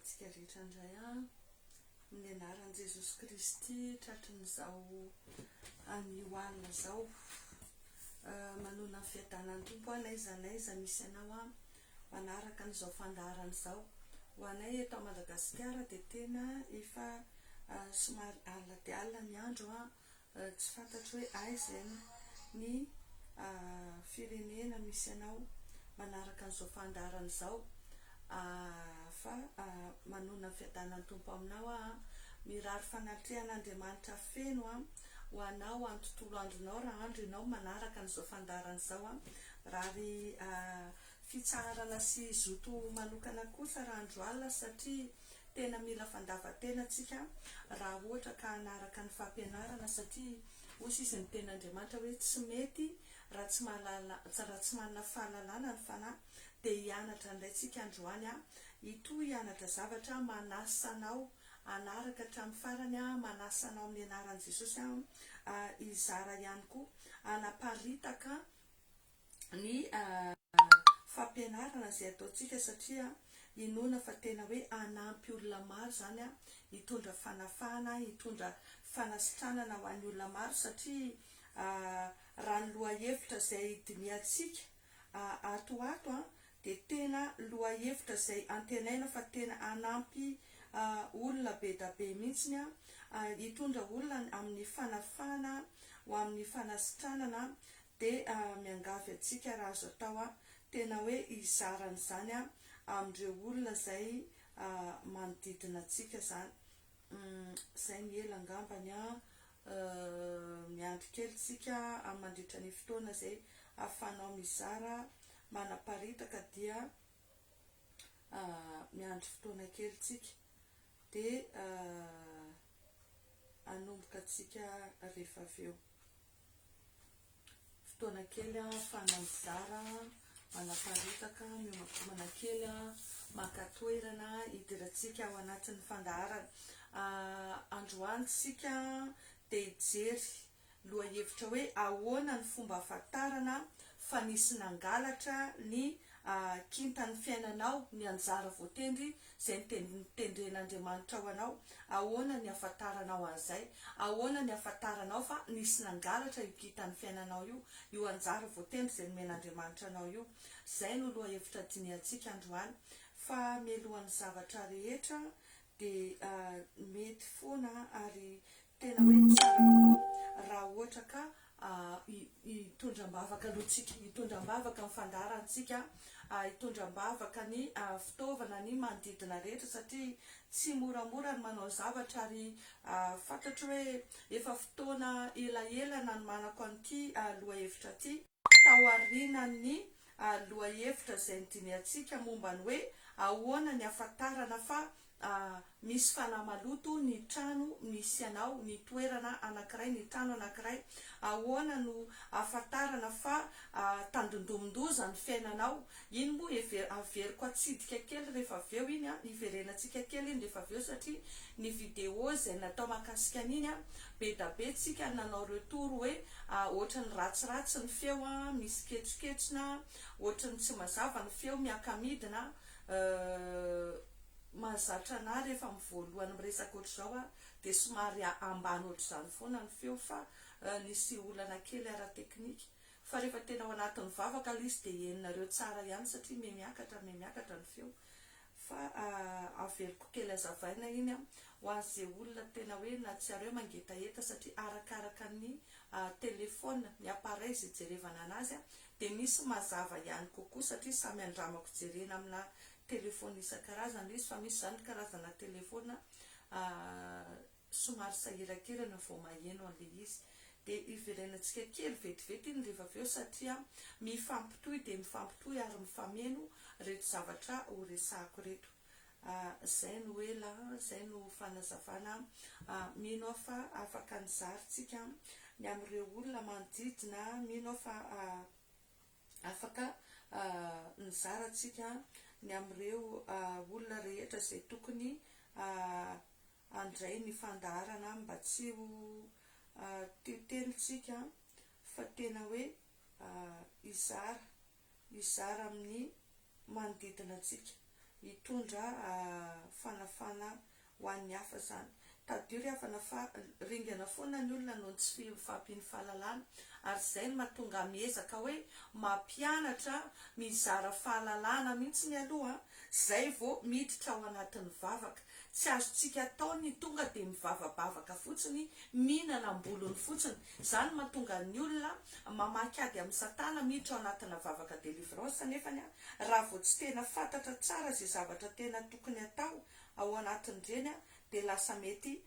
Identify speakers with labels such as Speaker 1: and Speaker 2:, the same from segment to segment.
Speaker 1: Miarahaba antsika rehetra indray an, amin'ny anaran'i Jesosy Kristy tratrin'izao anio alina izao. Manonona ny fiadanan'ny Tompo aho n'aiza n'aiza misy anao an, manaraka an'izao fandaharana izao. Ho anay eto Madagasikara dia tena efa somary alina dia alina ny andro an, Tsy fantatro hoe aiza ny firenena misy anao manaraka an'izao fandaharana izao fa manonona ny fiadanan'ny Tompo aminao aho an. Mirary fanatrehan'Andriamanitra feno ho anao any tontolo andronao raha andro ianao manaraka an'izao fandaharana izao an. Mirary fitsaharana sy zoto manokana kosa raha andro alina satria Tena mila fandavan-tena tsika raha ohatra ka hanaraka ny fampianarana satria hoy sisa ny tenin'Andriamanitra hoe tsy mety raha tsy mahalala raha tsy manana fahalalana ny fanahy dia hianatra indray tsika androany an hitohy hianatra zavatra manasa anao hanaraka hatramin'ny farany an manasa anao amin'ny anaran'i Jesosy aho hizara ihany koa hanaparitaka ny fampianarana izay ataontsika satria inoana fa tena hoe hanampy olona maro izany hitondra fanafahana, hitondra fanasitranana ho an'ny olona maro satria raha ny lohahevitra izay dinihantsika ato ho ato dia tena lohahevitra izay antenaina fa tena hanampy olona be da be mihitsiny hitondra olona amin'ny fanafahana ho amin'ny fanasitranana Dia miangavy antsika raha azo atao tena hoe hizara an'izany amin'ireo olona izay manodidina antsika izany. Izay ny ela angambany an. Miandry kely tsika mandritra ny fotoana izay ahafahanao mizara manaparitaka dia miandry fotoana kely tsika dia hanomboka antsika rehefa avy eo. Fotoana kely ahafahana mizara, manaparitaka, miomankomana kely, maka toerana hidirantsika ao anatin'ny fandaharana. Androany isika dia hijery lohahevitra hoe ahoana ny fomba ahafantarana fa nisy nangalatra ny kintan'ny fiainanao, ny anjara voatendry izay notendren'Andriamanitra ho anao. Ahoana ny ahafantaranao an'izay? Ahoana ny ahafantaranao fa nisy nangalatra io kintan'ny fiainanao io, io anjara voatendry izay nomen'Andriamanitra anao io? Izay no lohahevitra dinihantsika androany. Fa mialohan'ny zavatra rehetra dia mety foana ary Tena hoe tsara kokoa raha ohatra ka hitondra am-bavaka aloha tsika, hitondra am-bavaka ny fandaharantsika, hitondra am-bavaka ny fitaovana, ny manodidina rehetra satria tsy moramora ny manao zavatra ary fantatro hoe efa fotoana elaela nanomanako an'ity lohahevitra ity, taorianan'ny lohahevitra izay nodinihantsika momba ny hoe ahoana ny hahafantarana fa misy fanahy maloto ny trano misy anao, ny toerana anankiray, ny trano anankiray. Ahoana no ahafantarana fa tandindomin-doza ny fiainanao? Iny moa hever- averiko atsidika kely rehefa avy eo iny an, hiverenantsika kely iny rehefa avy eo satria ny vidéo izay natao mahakasika an'iny an, be da be tsika nanao retour hoe ohatran'ny ratsiratsy ny feo an, misy ketsoketsona, ohatran'ny tsy mazava ny feo, miaka-midina, Mahazatra anah rehefa amin'ny voalohany miresaka ohatr'izao aho dia somary ambany ohatr'izany foana ny feo fa nisy olana kely ara-teknika. Fa rehefa tena ao anatin'ny vavaka ilay izy dia henonareo tsara ihany satria miha miakatra miha miakatra ny feo. Fa averiko kely azavaina iny ho an'izay olona tena hoe nahatsiaro hoe mangetaheta satria arakaraka ny telephone, ny appareil izay jerevana anazy dia misy mazava ihany kokoa satria samy andramako jerena amina telephone isan-karazany ilay izy fa misy izany karazana telephone somary sahirankirana vao maheno an'ilay izy. Dia hiverenantsika kely vetivety iny rehefa avy eo satria mifampitohy dia mifampitohy ary mifameno ireto zavatra ho resahako ireto. Izay no ela, izay no fanazavana. Mino aho fa afaka nizara tsika ny amin'ireo olona manodidina, mino aho fa Afaka mizara tsika ny amin'ireo olona rehetra izay tokony handray ny fandaharana mba tsy ho tia teny tsika fa tena hoe hizara, hizara amin'ny manodidina antsika. hitondra fanafana ho an'ny hafa izany. Tadidio ry havana fa ringana foana ny olona noho ny tsy fahampian'ny fahalalana ary izay no mahatonga ahy miezaka hoe mampianatra, mizara fahalalana mihitsy aloha izay vao miditra ao anatin'ny vavaka. Tsy azontsika atao ny tonga dia mivavabavaka fotsiny, mihinana am-bolony fotsiny. Izany no mahatonga ny olona mamaky ady amin'i satana miditra ao anatina vavaka délivrance nefany raha vao tsy tena fantatra tsara izay zavatra tena tokony atao ao anatin'ireny dia lasa mety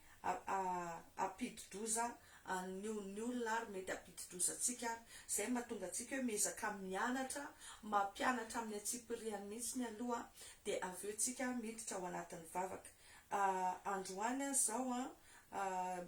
Speaker 1: hampidi-doza an'ny ny olona ary mety hampidi-doza antsika ary. Izay no mahatonga antsika hoe miezaka mianatra, mampianatra amin'ny antsipiriany mihitsy ny aloha dia avy eo tsika miditra ao anatin'ny vavaka. Androany aho izao an,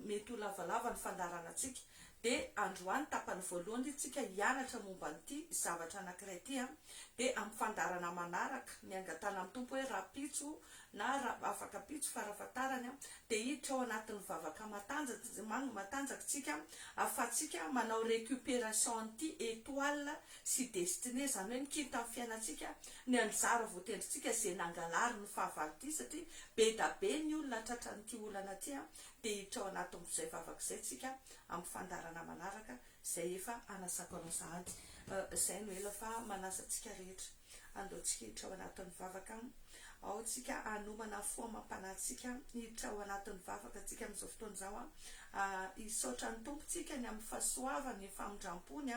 Speaker 1: mety ho lavalava ny fandaharanantsika. Dia androany tapany voalohany tsika hianatra momba an'ity zavatra anankiray ity an, dia amin'ny fandaharana manaraka, ny angatahana amin'ny Tompo hoe rahampitso na afaka ampitso farafahatarany an, dia hiditra ao anatin'ny vavaka matanjaka matanjaka tsika ahafahantsika manao récupération an'ity étoile sy destinée, izany hoe ny kintan'ny fiainantsika, ny anjara voatendrintsika izay nangalarin'ny fahavalo ity satria be da be ny olona tratran'ity olana ity an, dia hiditra ao anatin'izay vavaka izay tsika amin'ny fandaharana manaraka izay efa hanasako anao sahady. Izay no ela fa manasa antsika rehetra andao tsika hiditra ao anatin'ny vavaka. Ao tsika hanomana fo amam-panahintsika hiditra ao anatin'ny vavaka tsika amin'izao fotoana izao. Hisaotra ny Tompo tsika ny amin'ny fahasoavany, ny famindrampony.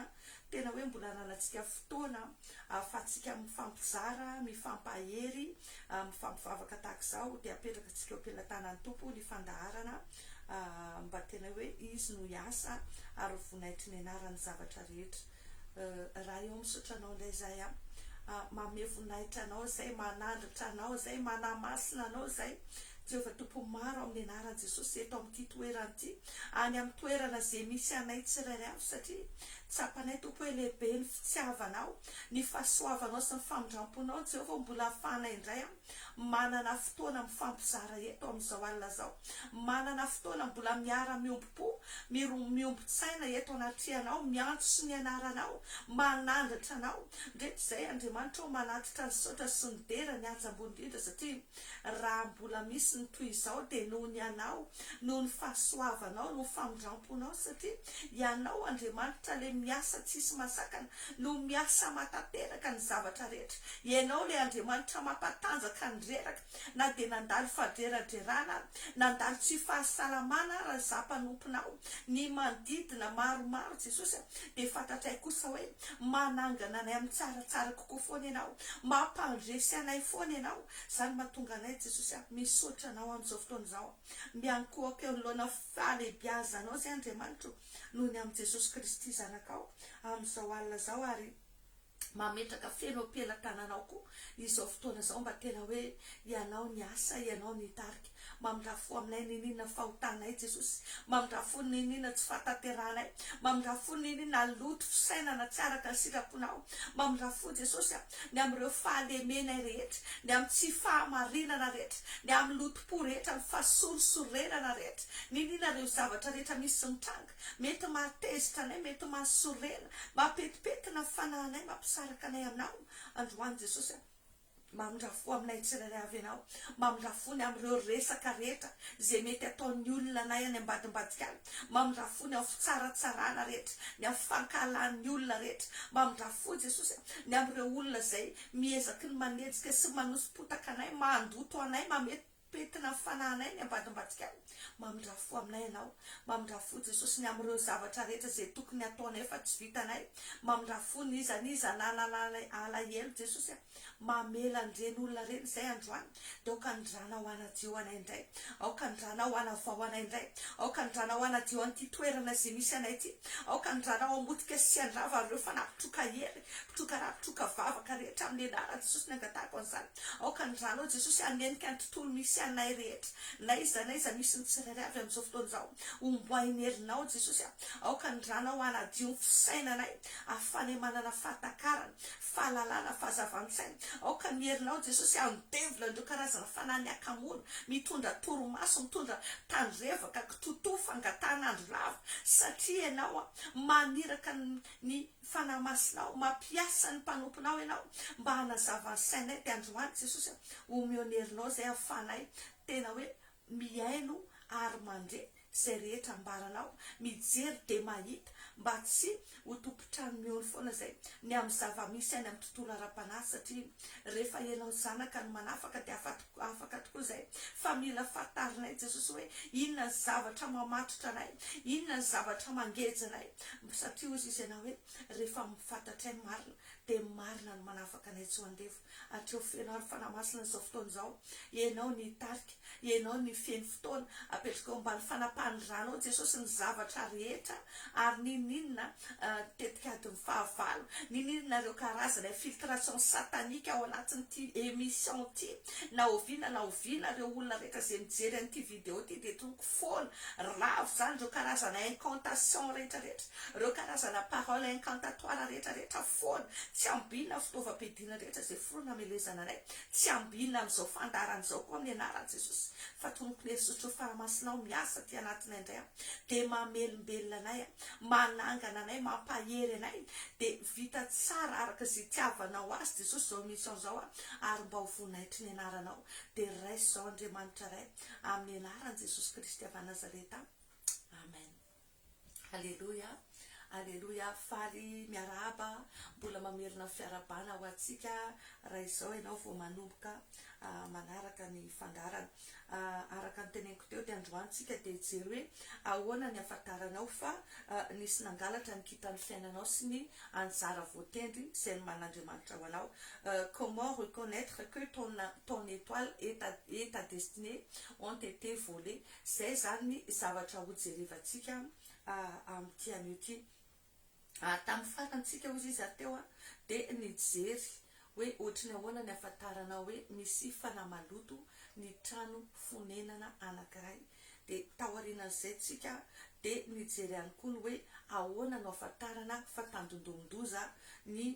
Speaker 1: Tena hoe mbola ananantsika fotoana ahafahantsika mifampizara, mifampahery, mifampivavaka tahaka izao dia apetraka antsika eo am-pelatanan'ny Tompo ny fandaharana mba tena hoe Izy no hiasa ary ho voninahitry ny anarany ny zavatra rehetra. Ray ô misaotra Anao indray izahay a. Manome voninahitra Anao izay, manandratra Anao izay, manamasina Anao izay. Jehovah Tompo maro amin'ny anaran'i Jesosy eto amin'ity toerana ity, any amin'ny toerana izay misy anay tsirairay avy satria tsapanay Tompo hoe lehibe ny fitiavanao, ny fahasoavanao sy ny famindramponao Jehovah mbola ahafahanay indray manana fotoana mifampizara eto amin'izao alina izao, manana fotoana mbola miara-miombom-po, miombon-tsaina eto anatrehanao, miantso ny anaranao, manandratra anao. Ndreto izay Andriamanitra ô manatitra ny saotra sy ny dera ny haja ambony indrindra satria Raha mbola misy ny toy izao dia noho ny Anao, noho ny fahasoavanao, noho famindramponao satria Ianao Andriamanitra ilay miasa tsisy masakana, no miasa matanteraka ny zavatra rehetra. Ianao ilay Andriamanitra mampatanjaka ny reraka, na dia nandalo fadreradrerana ary, nandalo tsy fahasalamana ara izaho mpanomponao, ny manodidina maromaro Jesosy a, dia fantatray kosa hoe manangana anay amin'ny tsaratsara kokoa foana Ianao, mampandresy anay foana Ianao, Izany mahatonga anay Jesosy a, misaotra Anao amin'izao fotoana izao. Miankohoka eo anoloana fahalehibiazanao izay Andriamanitro noho ny amin'i Jesosy Kristy Zanakao amin'izao alina izao ary mametraka feno am-pelatananao koa izao fotoana izao mba tena hoe Ianao niasa, Ianao nitarika. Mamindrà fo aminay n'inon'inona fahotanay Jesosy, mamindrà fo n'inon'inona tsy fahatanterahanay, mamindrà fo n'inon'inona loto fisainana tsy araka ny sitraponao, mamindrà fo Jesosy a, ny amin'ireo fahalemenay rehetra, ny amin'ny tsy fahamarinana rehetra, ny amin'ny lotom-po rehetra, ny fahasorisorenana rehetra, n'inon'inona ireo zavatra rehetra misy mitranga, mety mahatezitra anay, mety mahasorena, mampetipetina ny fanahinay, mampisaraka anay aminao androany Jesosy a. Mamindra fo aminay tsirairay avy Ianao. Mamindra fo ny amin'ireo resaka rehetra izay mety ataon'ny olona anay any ambadimbadika any. Mamindra fo ny amin'ny fitsaratsarana rehetra, ny amin'ny fankahalan'ny olona rehetra. Mamindra fo Jesosy a, ny amin'ireo olona izay miezaky ny manenjika sy manoso-potaka anay, mandoto anay, mametimpetina ny fanahinay any ambadimbadika any. Mamindra fo aminay Ianao. Mamindra fo Jesosy ny amin'ireo zavatra rehetra izay tokony hataonay fa tsy vitanay. Mamindra fo n'iza n'iza nanana alahelo Jesosy a. Mamela an'ireny olona ireny izay androany dia aoka ny ranao hanadio anay indray. Aoka ny ranao hanavao anay indray. Aoka ny ranao hanadio an'ity toerana izay misy anay ity. Aoka ny ranao hamotika sy handrava an'ireo fanahy mpitroka hery, mpitroka ra, mpitroka vavaka rehetra amin'ny anaran'i Jesosy ny angatahako an'izany. Aoka ny ranao Jesosy hanenika ny tontolo misy. misy anay rehetra, na aiza na aiza misy ny tsirairay avy amin'izao fotoana izao. Homboahin'ny herinao Jesosy a! Aoka ny ranao hanadio ny fisainanay, ahafahanay manana fahatakarana, fahalalana, fahazavan-tsaina. Aoka ny herinao Jesosy handevona an'ireo karazana fanahy hakamoana, mitondra torimaso, mitondra tandrevaka, kitotoa, fangatahana andro lava, satria Ianao maniraka ny Fanahy Masinao, mampiasa ny mpanomponao Ianao mba hanazava ny sainay, dia androany Jesosy omeo ny herinao izay ahafahanay tena hoe mihaino ary mandre izay rehetra ambaranao, mijery dia mahita, mba tsy ho tompon-trano mihono foana izay ny amin'ny zava-misy any amin'ny tontolo ara-panahy satria rehefa ianao zanaka no manafaka dia afaka tokoa izay fa mila fantarinay Jesosy hoe inona ny zavatra mamatotra anay, inona ny zavatra mangeja anay satria hozy izy ianao hoe rehefa fantatray ny marina dia marina no manafaka anay tsy ho andevo. Hatreo feno ary Fanahy Masina izao fotoana izao. Ianao ny hitarika, Ianao ny feno fotoana. Apetraka eo ambany fanapahan'ny ranao Jesosy ny zavatra rehetra ary n'inon'inona tetik'adin'ny fahavalo, n'inon'inona ireo karazana infiltration satanique ao anatin'ity émission ity. Na oviana na oviana ireo olona rehetra izay mijery an'ity vidéo ity dia toko foana ravo izany ireo karazana incantation rehetra rehetra. Ireo karazana parole incantatoire rehetra rehetra foana, tsy ambina fitaovam-piadiana rehetra izay foronina hamelezana anay, tsy ambina amin'izao fandaharana izao koa amin'ny anaran'i Jesosy, fa tonoko ny hery sotro fahamasinao miasa aty anatinay indray an, dia mamelombelona anay an, manangana anay, mampahery anay, dia vita tsara araka izay itiavanao azy Jesosy izao émission izao an, ary mba ho voninahitry ny anaranao, dia raiso izao Andriamanitra Ray, amin'ny anaran'i Jesosy Kristy avy any Nazareta, Amen. Aleloia Aleloia faly miarahaba mbola mamerina ny fiarahabana ho antsika raha izao ianao vao manomboka manaraka ny fandaharana. Araka ny teneniko teo dia androany tsika dia hijery hoe ahoana ny ahafantaranao fa nisy nangalatra ny kintan'ny fiainanao sy ny anjara voatendry izay nomanin'Andriamanitra ho anao. Comment reconnaître que ton ton étoile et ta et ta destinée ont été volées Izay izany ny zavatra hojerevantsika amin'ity anio ity. Tamin'ny farany tsika hozy izy ary teo dia nijery hoe ohatry ny ahoana ny ahafantaranao hoe misy fanahy maloto ny trano fonenana anankiray. Dia taorianan'izay tsika dia nijery ihany koa ny hoe ahoana no ahafantarana fa tandindomin-doza ny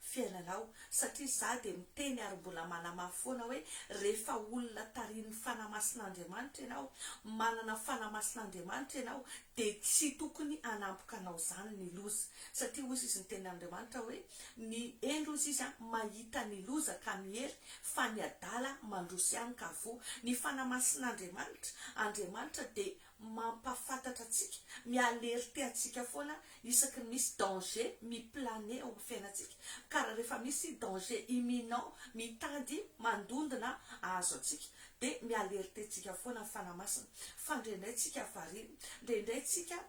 Speaker 1: fiainanao satria za dia miteny ary mbola manamafy foana hoe rehefa olona tarihin'ny Fanahy Masin'Andriamanitra ianao, manana Fanahy Masin'Andriamanitra ianao dia tsy tokony hanampoka anao izany ny loza satria hozy izy ny tenin'Andriamanitra hoe ny hendry hozy izy mahita ny loza ka miery fa ny adala mandroso ihany ka voa. Ny Fanahy Masin'Andriamanitra, Andriamanitra dia mampahafantatra antsika, mi-alerter antsika foana isaky ny misy danger mi-planer ao amin'ny fiainantsika. Ka raha rehefa misy danger imminent mitady mandondona ahazo antsika dia mi-alerter antsika foana ny Fanahy Masina. Fa indraindray tsika variana, indraindray tsika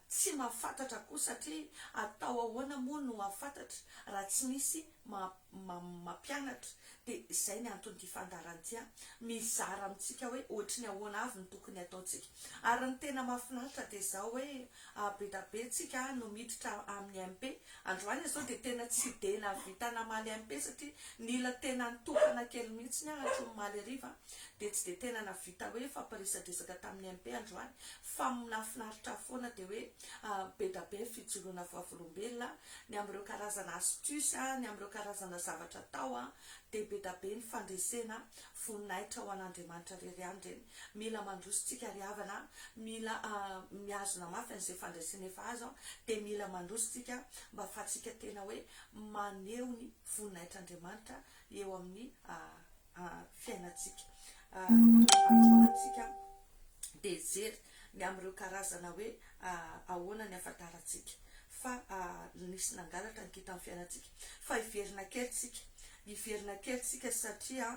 Speaker 1: tsy mahafantatra koa satria atao ahoana moa no hahafantatra raha tsy misy mampianatra dia izay ny anton'ity fandaharana ity an, mizara amintsika hoe ohatry ny ahoana avy no tokony hataontsika. Ary ny tena mahafinaritra dia izao hoe be da be tsika no miditra amin'ny MP. Androany izao dia tena tsy dia nahavita namaly MP satria nila tena nitokana kely mihitsy aho hatramin'ny omaly hariva dia tsy dia tena nahavita hoe fampiresadresaka tamin'ny MP androany fa nahafinaritra ahy foana dia hoe be da be ny fijoroana vavolombelona ny amin'ireo karazana astuce, ny amin'ireo karazana zavatra atao dia be da be ny fandresena, voninahitra ho an'Andriamanitra irery ihany ireny. Mila mandroso tsika ry havana, mila mihazona mafy an'izay fandresena efa azo dia mila mandroso tsika mba ahafahantsika tena hoe maneho ny voninahitr'Andriamanitra eo amin'ny fiainantsika. Androany tsika dia hijery ny amin'ireo karazana hoe ahoana ny ahafantarantsika fa nisy nangalatra ny kintan'ny fiainantsika. Fa hiverina kely tsika, hiverina kely tsika satria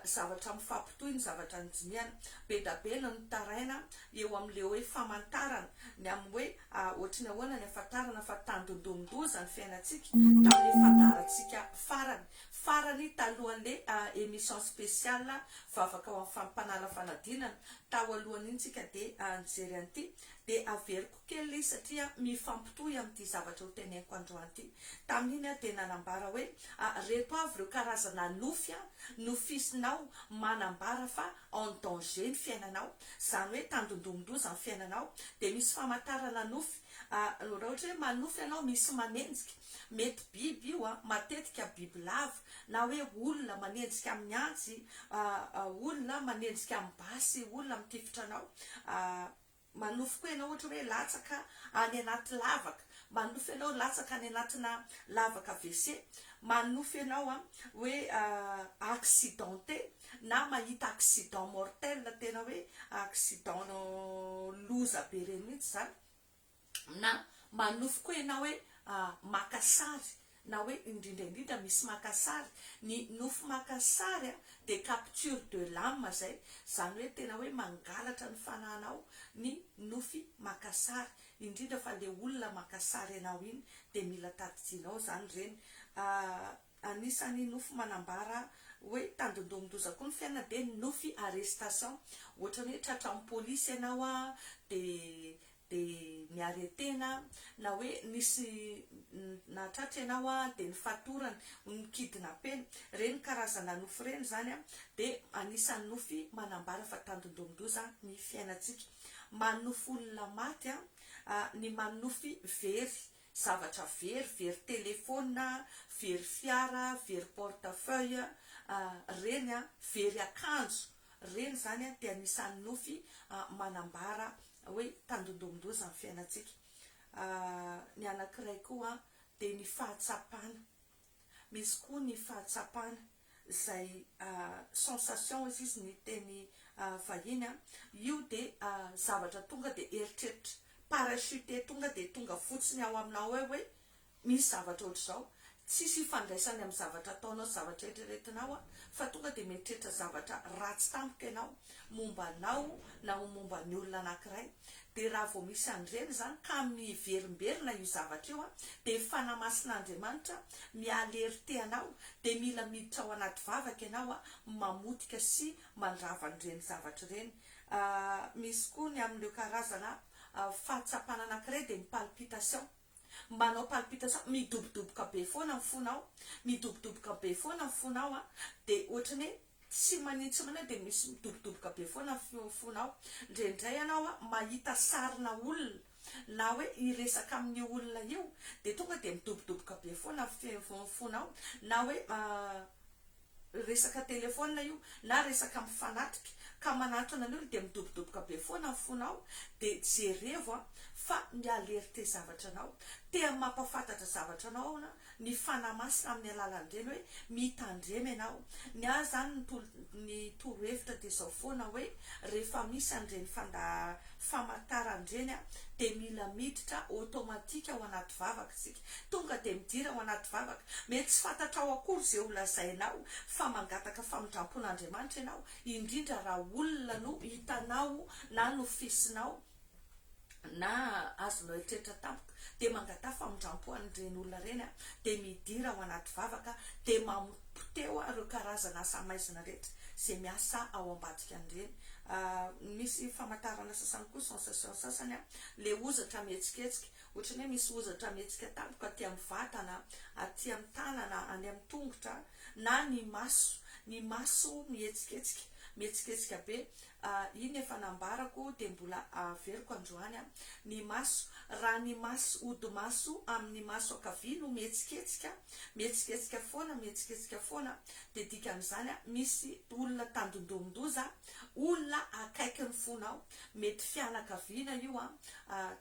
Speaker 1: zavatra mifampitohy ny zavatra nodinihana. Be da be no nitaraina eo amin'ilay hoe famantarana, ny amin'ny hoe ohatry ny ahoana ny ahafantarana fa tandindomin-doza ny fiainantsika tamin'ilay fandaharantsika farany. Farany talohan'le émission spéciale vavaka ho an'ny fampanala fanadinana, tao alohan'iny tsika dia nijery an'ity, dia averiko kely le izy satria mifampitohy amin'ity zavatra ho teneniko androany ity. Tamin'iny aho dia nanambara hoe reto avy. avy ireo karazana nofy nofisinao manambara fa en danger ny fiainanao, izany hoe tandindomin-doza ny fiainanao, dia misy famantarana nofy, raha ohatra hoe manofy ianao misy manenjika, mety biby io, matetika bibilava, na hoe olona manenjika amin'ny antsy, olona manenjika amin'ny basy, olona mitifitra anao. Manofy koa ianao ohatra hoe latsaka any anaty lavaka, manofy ianao latsaka any anatina lavaka WC, manofy ianao hoe accidenté na mahita accident mortel tena hoe accident loza be ireny mihitsy izany. Na manofy koa ianao hoe maka sary na hoe indrindra indrindra misy maka sary, ny nofy maka sary dia capture de l'âme zay, zany hoe tena hoe mangalatra ny fanahinao ny nofy maka sary, indrindra fa le olona maka sary anao iny dia mila tadidianao zany ireny. Anisan'ny nofy manambara hoe tandindomin-doza koa ny fiainana dia ny nofy arrestation. Ohatran'ny hoe tratran'ny polisy ianao dia dia ni-arreter-na na hoe nisy nahatratra ianao dia nifatorana, ni-kidnapper-na. Ireny karazana nofy ireny izany dia anisan'ny nofy manambara fa tandindomin-doza ny fiainantsika. Manofy olona maty, ny manofy very zavatra very, very telephone, very fiara, very porte feuille, reny an, very akanjo, reny zany an dia anisan'ny nofy manambara hoe tandindomin-doza ny fiainantsika. Ny anankiray koa dia ny fahatsapana, misy koa ny fahatsapana izay sensation hozy izy ny teny vahiny an, io dia zavatra tonga dia eritreritra parachute tonga dia tonga fotsiny ao aminao ao hoe misy zavatra ohatr'izao, tsisy ifandraisany amin'ny zavatra ataonao sy zavatra eritreretinao an, fa tonga dia mieritreritra zavatra ratsy tampoka ianao momba anao na momba ny olona anankiray, Dia raha vao misy an'ireny izany ka miverimberina io zavatra io dia Fanahy Masin'Andriamanitra mi-alerter anao dia mila miditra ao anaty vavaka ianao mamotika sy mandrava an'ireny zavatra ireny. Misy koa ny amin'ireo karazana fahatsapana anankiray dia ny palpitation. Manao palpitation, midobodoboka be foana ny fonao, midobodoboka be foana ny fonao dia ohatran'ny hoe Tsy manin tsy manin dia misy midobodoboka be foana ny fonao. Indraindray ianao mahita sarina olona na hoe hiresaka amin'io olona io dia tonga dia midobodoboka be foana ny fonao. Na hoe resaka telephone io na resaka mifanatrika ka manantona an'io dia midobodoboka be foana ny fonao dia jerevo fa mi-alerter zavatra anao. Te mampahafantatra zavatra anao aho ny Fanahy Masina amin'ny alalan'ireny hoe mitandrema ianao. Ny ahy izany ny tolo ny torohevitra dia izao foana hoe rehefa misy an'ireny fanda famantarana ireny dia mila miditra automatique ao anaty vavaka isika. Tonga dia midira ao anaty vavaka. Mety tsy fantatrao akory izay ho lazainao fa mangataka famindrampon'Andriamanitra ianao, indrindra raha olona no hitanao na nofisinao. na azonao eritreritra tampoka dia mangataha famindrampo an'ireny olona ireny a, dia midira ao anaty vavaka dia mampiteho ireo karazana asa maizina rehetra izay miasa ao ambadika an'ireny. Misy famantarana sasany koa sensation sasany a, le hozatra mihetsiketsika, ohatran'ny hoe misy hozatra mihetsika tampoka aty amin'ny vatana, aty amin'ny tanana, any amin'ny tongotra, na ny maso, ny maso mihetsiketsika, mihetsiketsika be, Iny efa nambarako dia mbola averiko androany an! Ny maso, raha ny maso hodi-maso amin'ny maso ankavia no mihetsiketsika, mihetsiketsika foana, mihetsiketsika foana, dia dikan'izany an, misy olona tandindomin-doza, olona akaikin'ny fonao, mety fianakaviana io an,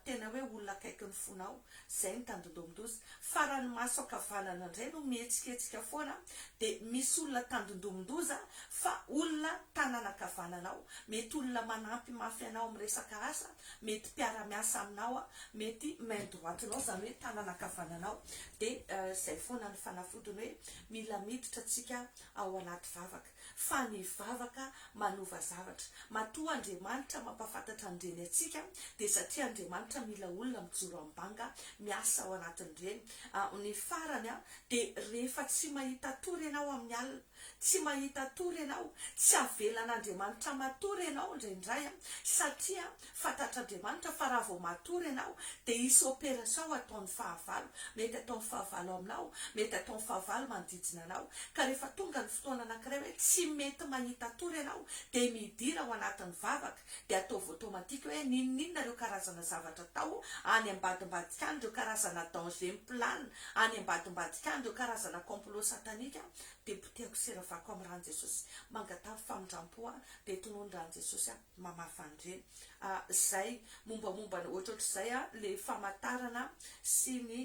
Speaker 1: tena hoe olona akaikin'ny fonao, Izay no tandindomin-doza. Fa raha ny maso ankavanana indray no mihetsiketsika foana dia misy olona tandindomin-doza fa olona tanana ankavananao. Mety olona manampy mafy anao amin'ny resaka asa, mety mpiara-miasa aminao, mety main droite-nao izany hoe tanana ankavananao. Dia izay foana ny fanafodiny hoe mila miditra tsika ao anaty vavaka. Fa ny vavaka manova zavatra. Matoa Andriamanitra mampahafantatra an'ireny antsika dia satria Andriamanitra mila olona mijoro am-banga miasa ao anatin'ireny. Ny farany dia rehefa tsy mahita tory ianao amin'ny alina, tsy mahita tory ianao, tsy avelan'Andriamanitra matory. matory ianao indraindray an, satria fantatr'Andriamanitra fa raha vao matory ianao dia hisy opération ataon'ny fahavalo, mety ataon'ny fahavalo aminao, mety ataon'ny fahavalo manodidina anao, ka rehefa tonga ny fotoana anankiray hoe tsy mety mahita tory ianao dia midira ao anatin'ny vavaka, dia ataovy automatique hoe n'inon'inona ireo karazana zavatra atao any ambadimbadika any, ireo karazana danger mi-plane any ambadimbadika any, ireo karazana complot satanique dia potehako sy ravako amin'ny ran'i Jesosy, mangatavy famindrampo aho dia tonony ran'i Jesosy aho mamafa an'ireny. Zay mombamomba ny ohatrohatr'izay le famantarana sy ny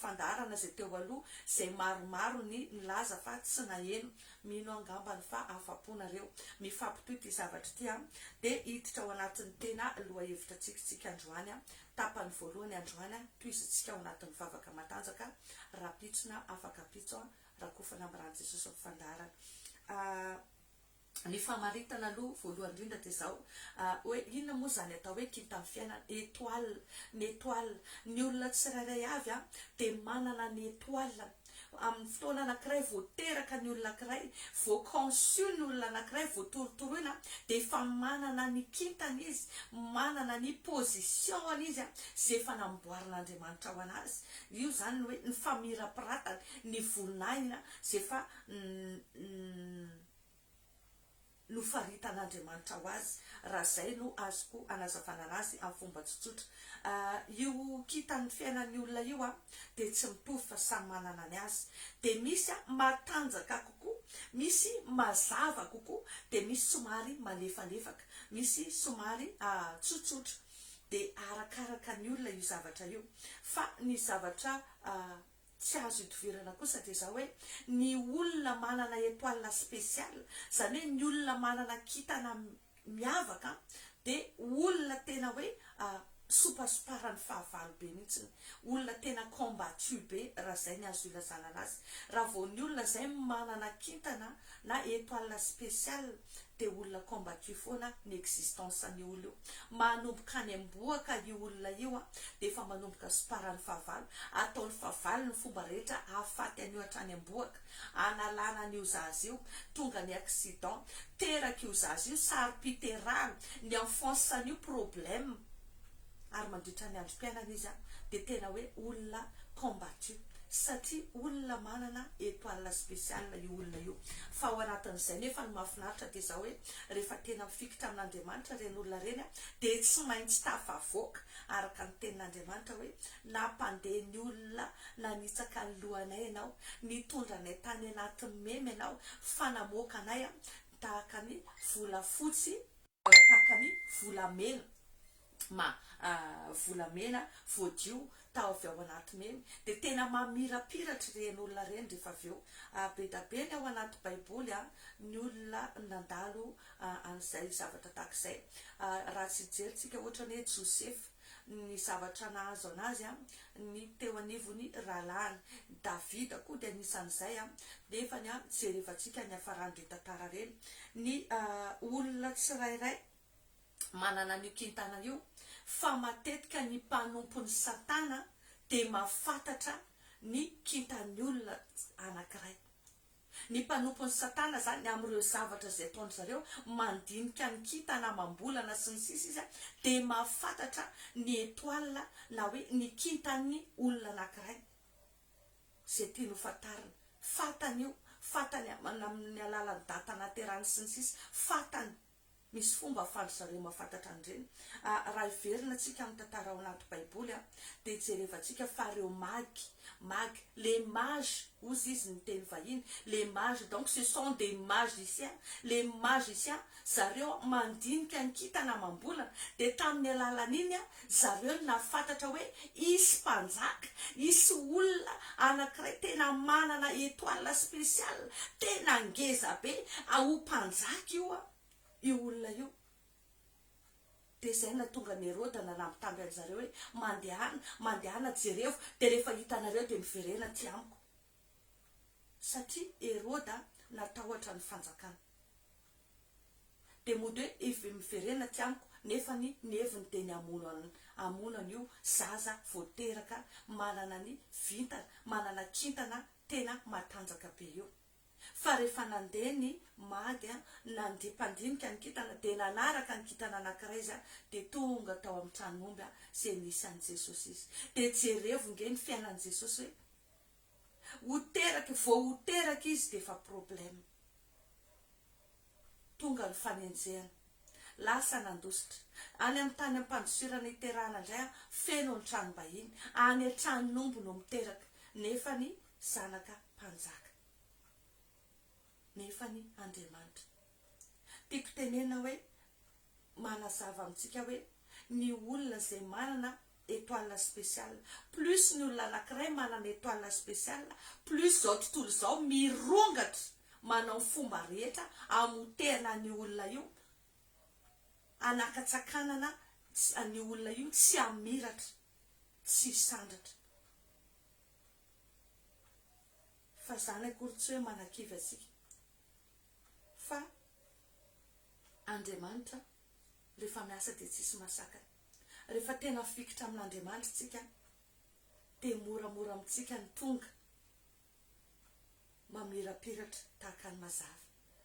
Speaker 1: fandaharana izay teo aloha izay maromaro ny nilaza fa tsy naheno. Mino aho angambany fa afa-po nareo. Mifampitohy ity zavatra ity an. Dia hiditra ao anatin'ny tena lohahevitra tsika tsika androany an. Tapany voalohany androany an, tohizintsika ao anatin'ny vavaka matanjaka rahampitso na afak'ampitso an, rakofana amin'ny ran'i Jesosy ny fandaharana. Ny famaritana aloha voalohany indrindra dia izao, hoe inona moa izany atao hoe kintan'ny fiainana, étoile, ny étoile. Ny olona tsirairay avy an dia manana ny étoile-ny. Amin'ny fotoana anankiray vao teraka ny olona anankiray, vao conçu ny olona anankiray, vao torotoroina dia efa manana ny kintany izy, manana ny position-ny izy izay efa namboarin'Andriamanitra ho an'azy. Io izany ny hoe ny famirapiratany, ny voninahiny izay efa nofaritan'Andriamanitra ho azy, raha izay no azoko anazavana anazy amin'ny fomba tsotsotra. Io kintan'ny fiainan'ny olona io dia tsy mitovy fa samy manana ny azy. Dia misy matanjaka kokoa, misy mazava kokoa, dia misy somary malefalefaka, misy somary tsotsotra. Dia arakaraka ny olona io zavatra io. Fa ny zavatra Tsy azo idovirana kosa dia izao hoe ny olona manana étoile spéciale, izany hoe ny olona manana kintana miavaka dia olona tena hoe sompasomparan'ny fahavalo be mihitsy, olona tena combattu be raha izay ny azo ilazana anazy. Raha vao ny olona izay manana kintana na étoile spéciale dia olona combattu foana ny existence an'io olona io. Manomboka any am-bohoka io olona io dia efa manomboka somparan'ny fahavalo. Ataon'ny fahavalo ny fomba rehetra hahafaty an'io hatrany am-bohoka, hanalana an'io zaza io, tonga ny accident, teraka io zaza io, saro-piterahana, ny enfance an'io problème. Ary mandritra ny androm-piainana izy dia tena hoe olona combattu satria olona manana étoile spéciale io olona io. Fa ao anatin'izay nefa ny mahafinaritra dia izao hoe rehefa tena mifikitra amin'Andriamanitra ireny olona ireny dia tsy maintsy tafavoaka araka ny tenin'Andriamanitra hoe nampandeha ny olona nanitsaka ny lohanay ianao, nitondra anay tany anaty memy ianao fa namoaka anay tahaka ny volafotsy, tahaka ny volamena ma volamena voadio tao avy ao anaty memy dia tena mamirapiratra ireny olona ireny rehefa avy eo. Be da be ny ao anaty baiboly ny olona nandalo an'izay zavatra tahaka izay. Raha tsy hijery tsika ohatra ny hoe Josefa, ny zavatra nahazo anazy ny teo anivon'ny rahalahiny. Davida koa dia anisan'izay nefany jerevantsika ny hafaran'ireny tantara ireny. Ny olona tsirairay manana an'io kintana io fa matetika ny mpanompon'i Satana dia mahafantatra ny kintan'ny olona anankiray. Ny mpanompon'i Satana izany amin'ireo zavatra izay ataon-dry zareo, mandinika ny kintana amam-bolana sy ny sisa izy dia mahafantatra ny étoile na hoe ny kintan'ny olona anankiray izay tiany ho fantarina. Fantany io, fantany amin'ny alalan'ny date nahaterahany sy ny sisa, fantany. Misy fomba ahafahan-dry zareo mahafantatra an'ireny. Raha hiverina tsika amin'ny tantara ao anaty baiboly dia jerevantsika fa ireo magy, magy, les mages hozy izy ny teny vahiny, les mages donc ce sont des magiciens, les magiciens, zareo mandinika ny kintana amam-bolana dia tamin'ny alalan'iny zareo no nahafantatra hoe hisy mpanjaka, hisy olona anankiray tena manana étoile spéciale, tena ngeza be, ho mpanjaka io an, io olona io. Dia izay no nahatonga an'i Heroda nanambitamby an-dry zareo hoe, mandehana, mandehana jerevo, dia rehefa hitanareo dia miverena aty amiko. Satria Heroda natahotra ny fanjakana. Dia mody hoe iv miverena aty amiko nefa ny ny heviny dia ny hamono an hamono an'io zaza vao teraka manana ny vintana, manana kintana tena matanjaka be io. Fa rehefa nandeha ny magy a, nandia mpandinika ny kintana dia nanaraka ny kintana anankiray izy a, dia tonga tao amin'ny tranon'omby a, izay nisy an'i Jesosy izy. Dia jerevo nge ny fiainan'i Jesosy hoe, ho teraka, vao ho teraka izy dia efa problème. Tonga ny fanenjehana. Lasa nandositra. Any amin'ny tany am-pandosirana iterahana indray a, feno ny tranom-bahiny. Any an-tranon'omby no miteraka. Nefa ny zanaka mpanjaka. Nefa ny Andriamanitra. Tiako tenenina hoe manazava amintsika hoe ny olona izay manana étoile spéciale, plus ny olona anankiray manana étoile spéciale, plus izao tontolo izao mirongatra manao ny fomba rehetra hamotehana an'io olona io, hanakatsakanana an'io olona io tsy hamiratra, tsy hisandratra. Fa izany akory tsy hoe manakivy antsika. Fa Andriamanitra rehefa miasa dia tsisy mahasakana. Rehefa tena mifikitra amin'Andriamanitra isika dia moramora amintsika ny tonga mamirapiratra tahaka ny mazava.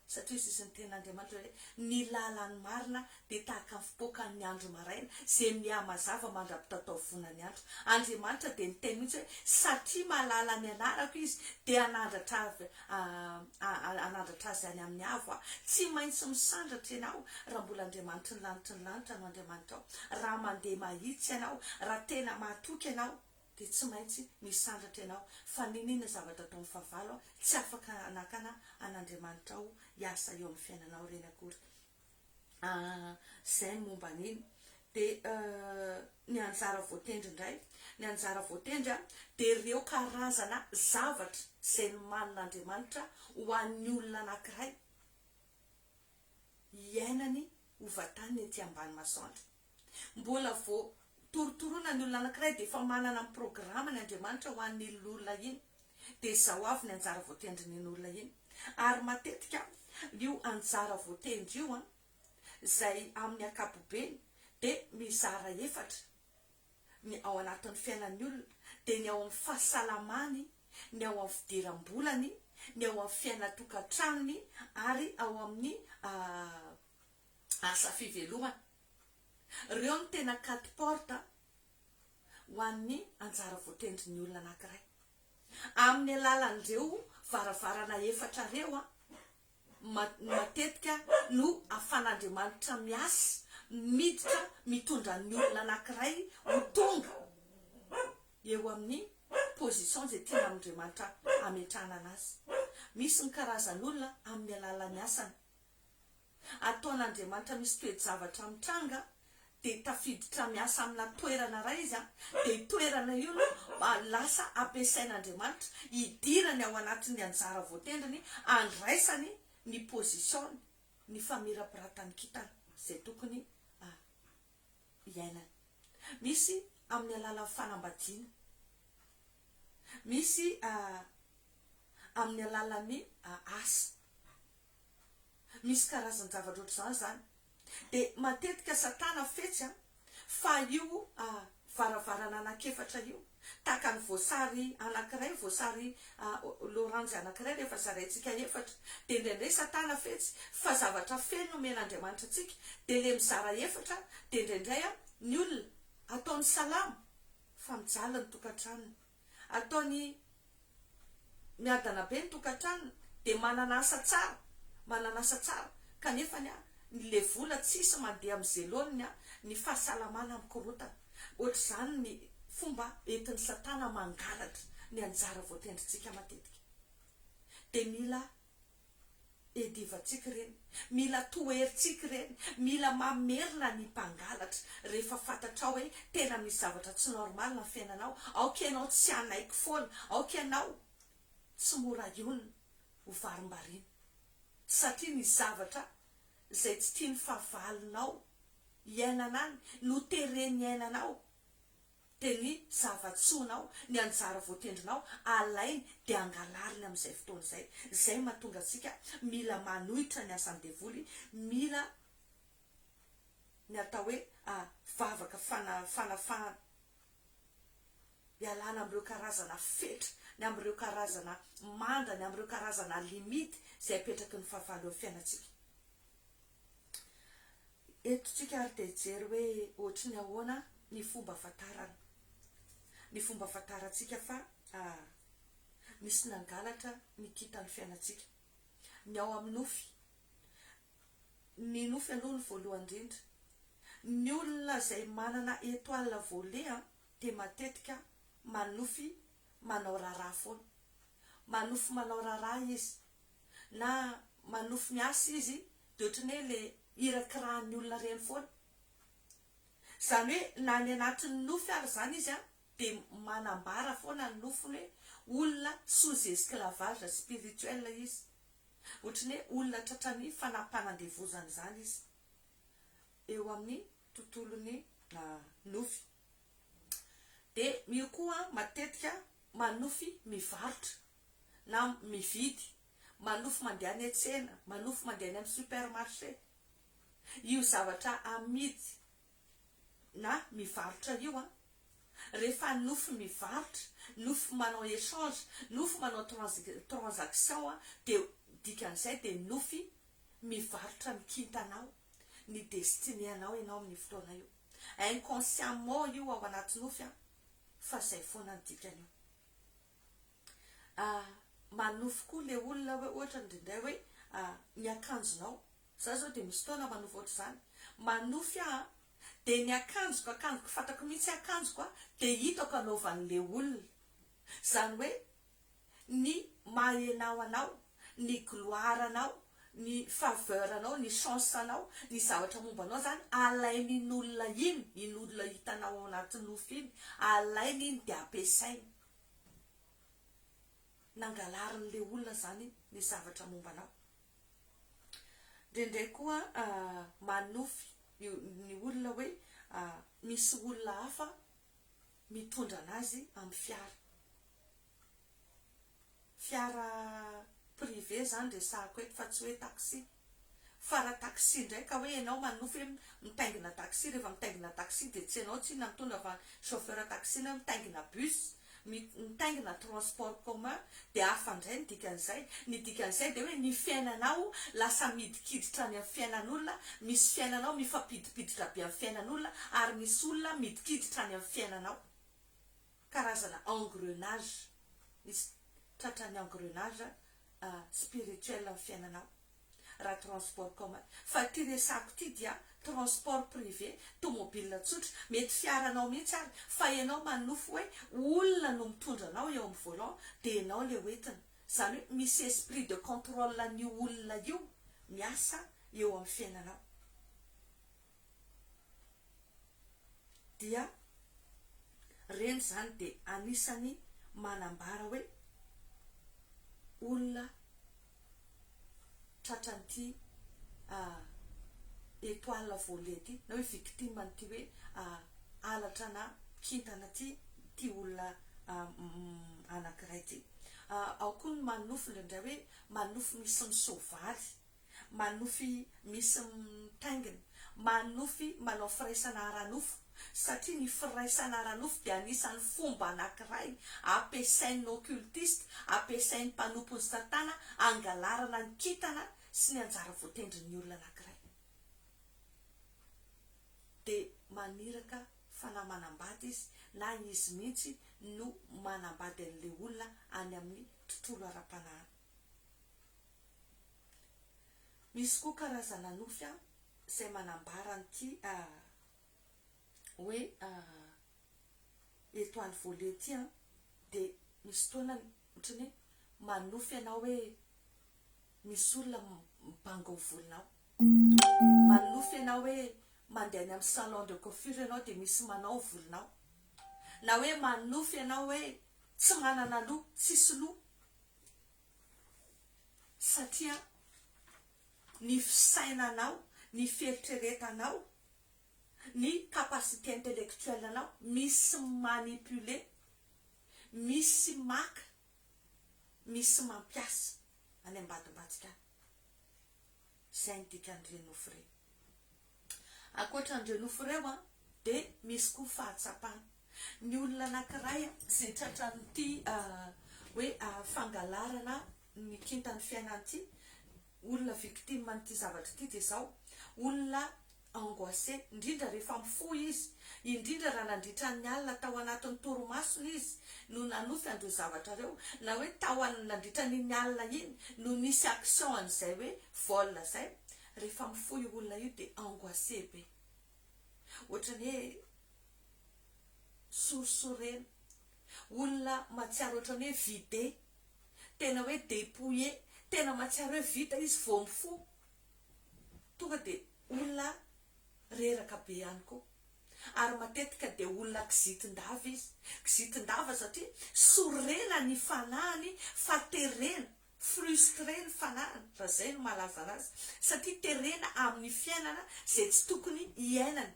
Speaker 1: Satria hoy izy ny tenin'Andriamanitra hoe, Ny lalan'ny marina dia tahaka ny fipoakan'ny andro maraina, izay mihamazava mandra-pitataovonan'ny andro. Andriamanitra dia niteny mihitsy hoe, Satria mahalala ny anarako izy, dia hanandratra avy, hanandratra azy any amin'ny avo aho. Tsy maintsy misandratra ianao, raha mbola Andriamanitry ny lanitry ny lanitra no Andriamanitrao. Raha mandeha mahitsy ianao, raha tena mahatoky ianao, dia tsy maintsy misandratra ianao fa n'inon'inona zavatra ataon'ny fahavalo tsy afaka hanakana an'Andriamanitra ao hiasa eo amin'ny fiainanao ireny akory. Izay ny momba an'iny. Dia ny anjara voatendry indray, ny anjara voatendry dia ireo karazana zavatra izay nomanin'Andriamanitra ho an'ny olona anankiray hiainany ho vataniny ety ambany masoandro. Mbola vao torotoroina ny olona anankiray dia efa manana ny programany Andriamanitra ho an'iny olona iny. Dia izao avy ny anjara voatendrin'iny olona iny. Ary matetika io anjara voatendry io an, izay amin'ny ankapobeny dia mizara efatra ny ao anatin'ny fiainan'ny olona, dia ny ao amin'ny fahasalamany, ny ao amin'ny fidiram-bolany, ny ao amin'ny fiainan-tokantranony ary ao amin'ny asa fivelomana. Ireo no tena quatre portes ho an'ny anjara voatendrin'ny olona anankiray. Amin'ny alalan'ireo varavarana efatra ireo matetika no ahafan'Andriamanitra miasa, miditra mitondra ny olona anankiray ho tonga eo amin'ny position izay tian'Andriamanitra hametrahana anazy. Misy ny karazan'olona amin'ny alalan'ny asany. Ataon'Andriamanitra misy toe-javatra mitranga dia tafiditra miasa amina toerana iray izy an, dia io toerana io no lasa ampiasain'Andriamanitra hidirany ao anatin'ny anjara voatendriny handraisany ny position-ny, ny famirapiratan'ny kintana izay tokony hiainany. Misy amin'ny alalan'ny fanambadiana, misy amin'ny alalan'ny asa. Misy karazan-javatra ohatr'izany izany. Dia matetika satana fetsy an, fa io varavarana anankiefatra io, tahaka ny voasary anankiray, voasary loranjy anankiray rehefa zaraintsika efatra, dia indraindray satana fetsy fa zavatra feno nomen'Andriamanitra antsika, dia ilay mizara efatra, dia indraindray an, ny olona ataony salama fa mijaly ny tokantranony. Ataony miadana be ny tokantranony dia manana asa tsara, manana asa tsara kanefany an le vola tsisy mandeha am ze laoniny an, ny fahasalamana mikorotana. Ohatr'izany ny fomba entin'i satana mangalatra ny anjara voatendrintsika matetika. Dia mila Edivantsika ireny, mila toherintsika ireny, mila mamerina ny mpangalatra. Rehefa fantatrao hoe tena misy zavatra tsy normal ny fiainanao, aoka ianao tsy hanaiky foana, aoka ianao tsy mora hionona ho varimbariana. Satria ny zavatra izay tsy tian'ny fahavalonao hiainana any no tereny hiainanao. Dia ny zava-tsoanao, ny anjara voatendrinao, alainy dia angalariny amin'izay fotoana izay. Izay no mahatonga antsika mila manohitra ny asan'ny devoly, mila ny atao hoe vavaka fanafahana, ialana amin'ireo karazana fetra. ny amin'ireo karazana manda, ny amin'ireo karazana limite izay apetraky ny fahavalo eo amin'ny fiainantsika. Eto tsika ary dia hijery hoe ohatry ny ahoana ny fomba ahafantarana, ny fomba ahafantarantsika fa misy nangalatra ny kintan'ny fiainantsika. Ny ao amin'ny nofy. Ny nofy aloha no voalohany indrindra. Ny olona izay manana étoile volée dia matetika manofy manao raharaha foana. Manofy manao raharaha izy. Na manofy miasa izy dia ohatran'ny hoe ilay irakirahan'ny olona ireny foana. Izany hoe na any anatin'ny nofy ary izany izy dia manambara foana ny nofiny hoe olona sous esclavage spirituel izy. Ohatran'ny hoe olona tratran'ny fanampanandevozana izany izy eo amin'ny tontolon'ny nofy. Dia io koa matetika manofy mivarotra na mividy, manofy mandeha any an-tsena, manofy mandeha any amin'ny supermarché. Io zavatra amidy na mivarotra io an, rehefa nofy mivarotra, nofy manao échange, nofy manao transaction an, dia dikan'izay dia nofy mivarotra ny kintanao, ny destinée anao ianao amin'io fotoana io. Inconsciemment io ao anaty nofy an, fa zay foana ny dikan'io. Manofy koa le olona hoe ohatra indraindray hoe ny akanjonao, za zao dia misy fotoana manofy ohatr'izany, manofy aho an, dia ny akanjoko, akanjoko fantako mihitsy akanjoko an, dia hitako anaovan'le olona, izany hoe ny maha enao anao, ny gloire anao, ny faveur anao, ny chance anao, ny zavatra momba anao zany alain'iny olona iny, iny olona hitanao ao anaty nofy iny, alainy iny dia ampiasainy. Nangalarin'ilay olona izany ny zavatra momba anao. Indraindray koa manofy ny olona hoe misy olona hafa mitondra anazy amin'ny fiara. Fiara privé zany resahako eto fa tsy hoe taxi. Fa raha taxi ndray ka hoe enao manofy hoe mitaingina taxi, rehefa mitaingina taxi dia tsy enao tsinona mitondra fa chauffeur taxi na hoe mitaingina bus, mitaingina transport commun dia hafa ndray ny dikan'izay. Ny dikan'izay dia hoe ny fiainanao lasa midikiditra any amin'ny fiainan'olona, misy fiainanao mifampidipiditra be amin'ny fiainan'olona ary misy olona midikiditra any amin'ny fiainanao. Karazana engrenage, misy tratran'ny engrenage spirituel amin'ny fiainanao raha transport commun. Fa ity resako ity dia transport privé, tomobile tsotra, mety fiaranao mihitsy ary fa ianao manofy hoe olona no mitondra anao eo amin'ny volant dia ianao ilay hoentina. Izany hoe misy esprit de contrôle an'io olona io miasa eo amin'ny fiainanao. Dia reny izany dia anisany manambara hoe olona tratran'ity étoile volée ity na hoe victime an'ity hoe halatra na kintana ity ity olona anankiray ity. Ao koa ny manofy indraindray hoe manofy misy misoavaly. Manofy misy mitaingina. Manofy manao firaisana ara-nofo, satria ny firaisana ara-nofo dia anisan'ny fomba anankiray ampiasain'ny occultiste, ampiasain'ny mpanompon'i Satana hangalarana ny kintana sy ny anjara voatendrin'ny olona anankiray. Dia maniraka fanahy manambady izy na izy mihitsy no manambady an'ilay olona any amin'ny tontolo ara-panahy. Misy koa karazana nofy izay manambara an'ity hoe étoile volée ity dia misy fotoana ohatran'ny hoe manofy ianao hoe misy olona mibango ny volonao. Manofy ianao hoe mandeha any amin'ny salon de coiffure ianao dia misy manao ny volonao. Na hoe manofy ianao hoe tsy manana loha, tsisy loha. Satria ny fisainanao, ny fieritreretanao, ny capacité intellectuelle anao misy mi-manipuler, misy maka, misy mampiasa any ambadimbadika any. Izay ny dikan'ireny nofy ireny. Ankoatra an'ireo nofy ireo dia misy koa fahatsapana. Ny olona anankiray izay tratran'ity Hoe fangalarana ny kintan'ny fiainana ity, olona victime an'ity zavatra ity dia izao, olona angoissé, indrindra rehefa mifoha izy, indrindra raha nandritra ny alina tao anatin'ny torimasony izy no nanofy an'ireo zavatra ireo, na hoe tao nandritra an'iny alina iny no nisy action an'izay hoe vol izay, rehefa mifoha io olona io dia angoissé be. Ohatran'ny hoe sorisorena. Olona mahatsiaro ohatran'ny hoe vide, tena hoe depouillé, tena mahatsiaro hoe vita izy vao mifoha. Tonga dia olona reraka be ihany koa. Ary matetika dia olona kizitin-dava izy. Kizitin-dava satria sorena ny fanahiny fa terena, frustré ny fanahiny, raha izay no mahalaza anazy, satria terena amin'ny fiainana izay tsy tokony hiainany.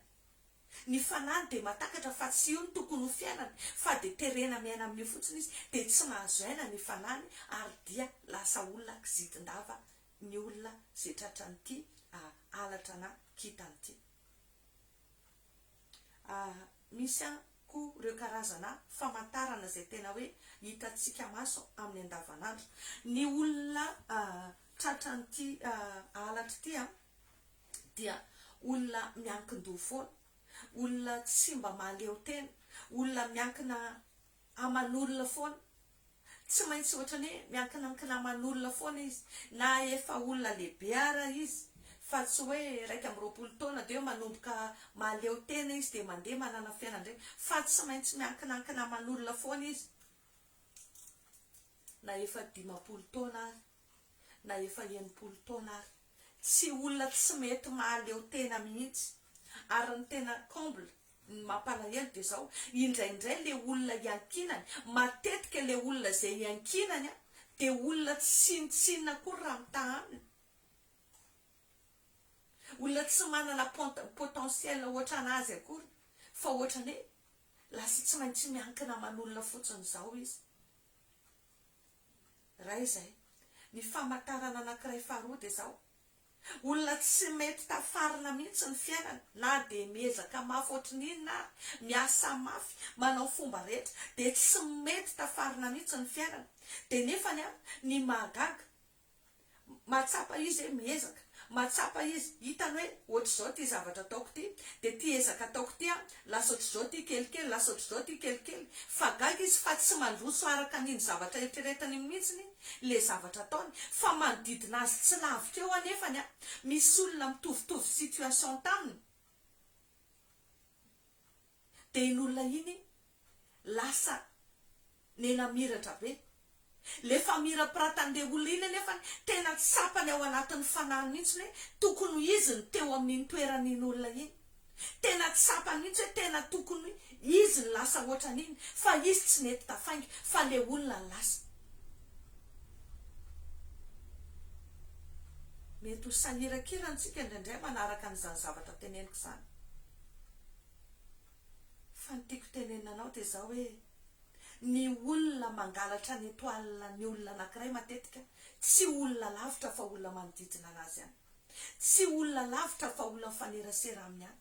Speaker 1: Ny fanahiny dia mahatakatra fa tsy io no tokony ho fiainany fa dia terena miaina amin'io fotsiny izy dia tsy mahazo aina ny fanahiny ary dia lasa olona kizitin-dava ny olona izay tratran'ity halatra na kintana ity. Misy koa ireo karazana famantarana izay tena hoe hitantsika maso amin'ny andavanandro. Ny olona tratran'ity halatra ity dia olona miankin-doha foana, olona tsy mba mahaleo tena, olona miankina aman'olona foana. Tsy maintsy ohatran'ny hoe miankinankina aman'olona foana izy, na efa olona lehibe ara izy, fa tsy hoe 21 taona dia hoe manomboka mahaleo tena izy dia mandeha manana fiainana indray, fa tsy maintsy miankinankina aman'olona foana izy, na efa 50 taona ary, na efa 60 taona ary. Tsy olona tsy mety mahaleo tena mihitsy. Ary ny tena comble, Ny mampalahelo dia izao, indraindray le olona iankinany, matetika le olona izay iankinany dia olona tsy tsinontsinona akory raha mitaha aminy. Olona tsy manana potentiel ohatran'azy akory fa ohatran'ny hoe lasa tsy maintsy miankina aman'olona fotsiny izao izy. Iray izay. Ny famantarana anankiray faharoa dia izao, Olona tsy mety tafarina mihitsy ny fiainany na dia miezaka mafy ohatry ny inona ary, miasa mafy, manao fomba rehetra dia tsy mety tafarina mihitsy ny fiainany. Dia nefany an, ny mahagaga, mahatsapa izy hoe miezaka, mahatsapa izy, hitany hoe ohatr'izao ity zavatra ataoko ity, dia ity ezaka ataoko ity an, lasa ohatr'izao ity kelikely, lasa ohatr'izao ity kelikely, fa gaga izy fa tsy mandroso araka an'iny zavatra eritreretiny iny mihitsy le zavatra ataony fa manodidina azy tsy lavitra eo anefany an, misy olona mitovitovy situation taminy dia iny olona iny lasa nena-miratra be. Le famirapiratan'le olona iny anefany tena tsapany ao anatin'ny fanahiny mihitsy hoe tokony ho izy no teo amin'iny toerana iny olona iny. Tena tsapany mihitsy hoe tena tokony izy no lasa ohatran'iny fa izy tsy nety tafainga fa le olona no lasa. Mety ho sahirankirana tsika indraindray manaraka an'izany zavatra teneniko izany. Fa ny tiako tenenina anao dia izao hoe ny olona mangalatra ny étoile ny olona anankiray matetika tsy olona lavitra fa olona manodidina anazy ihany. Tsy olona lavitra fa olona mifanerasera aminy ihany.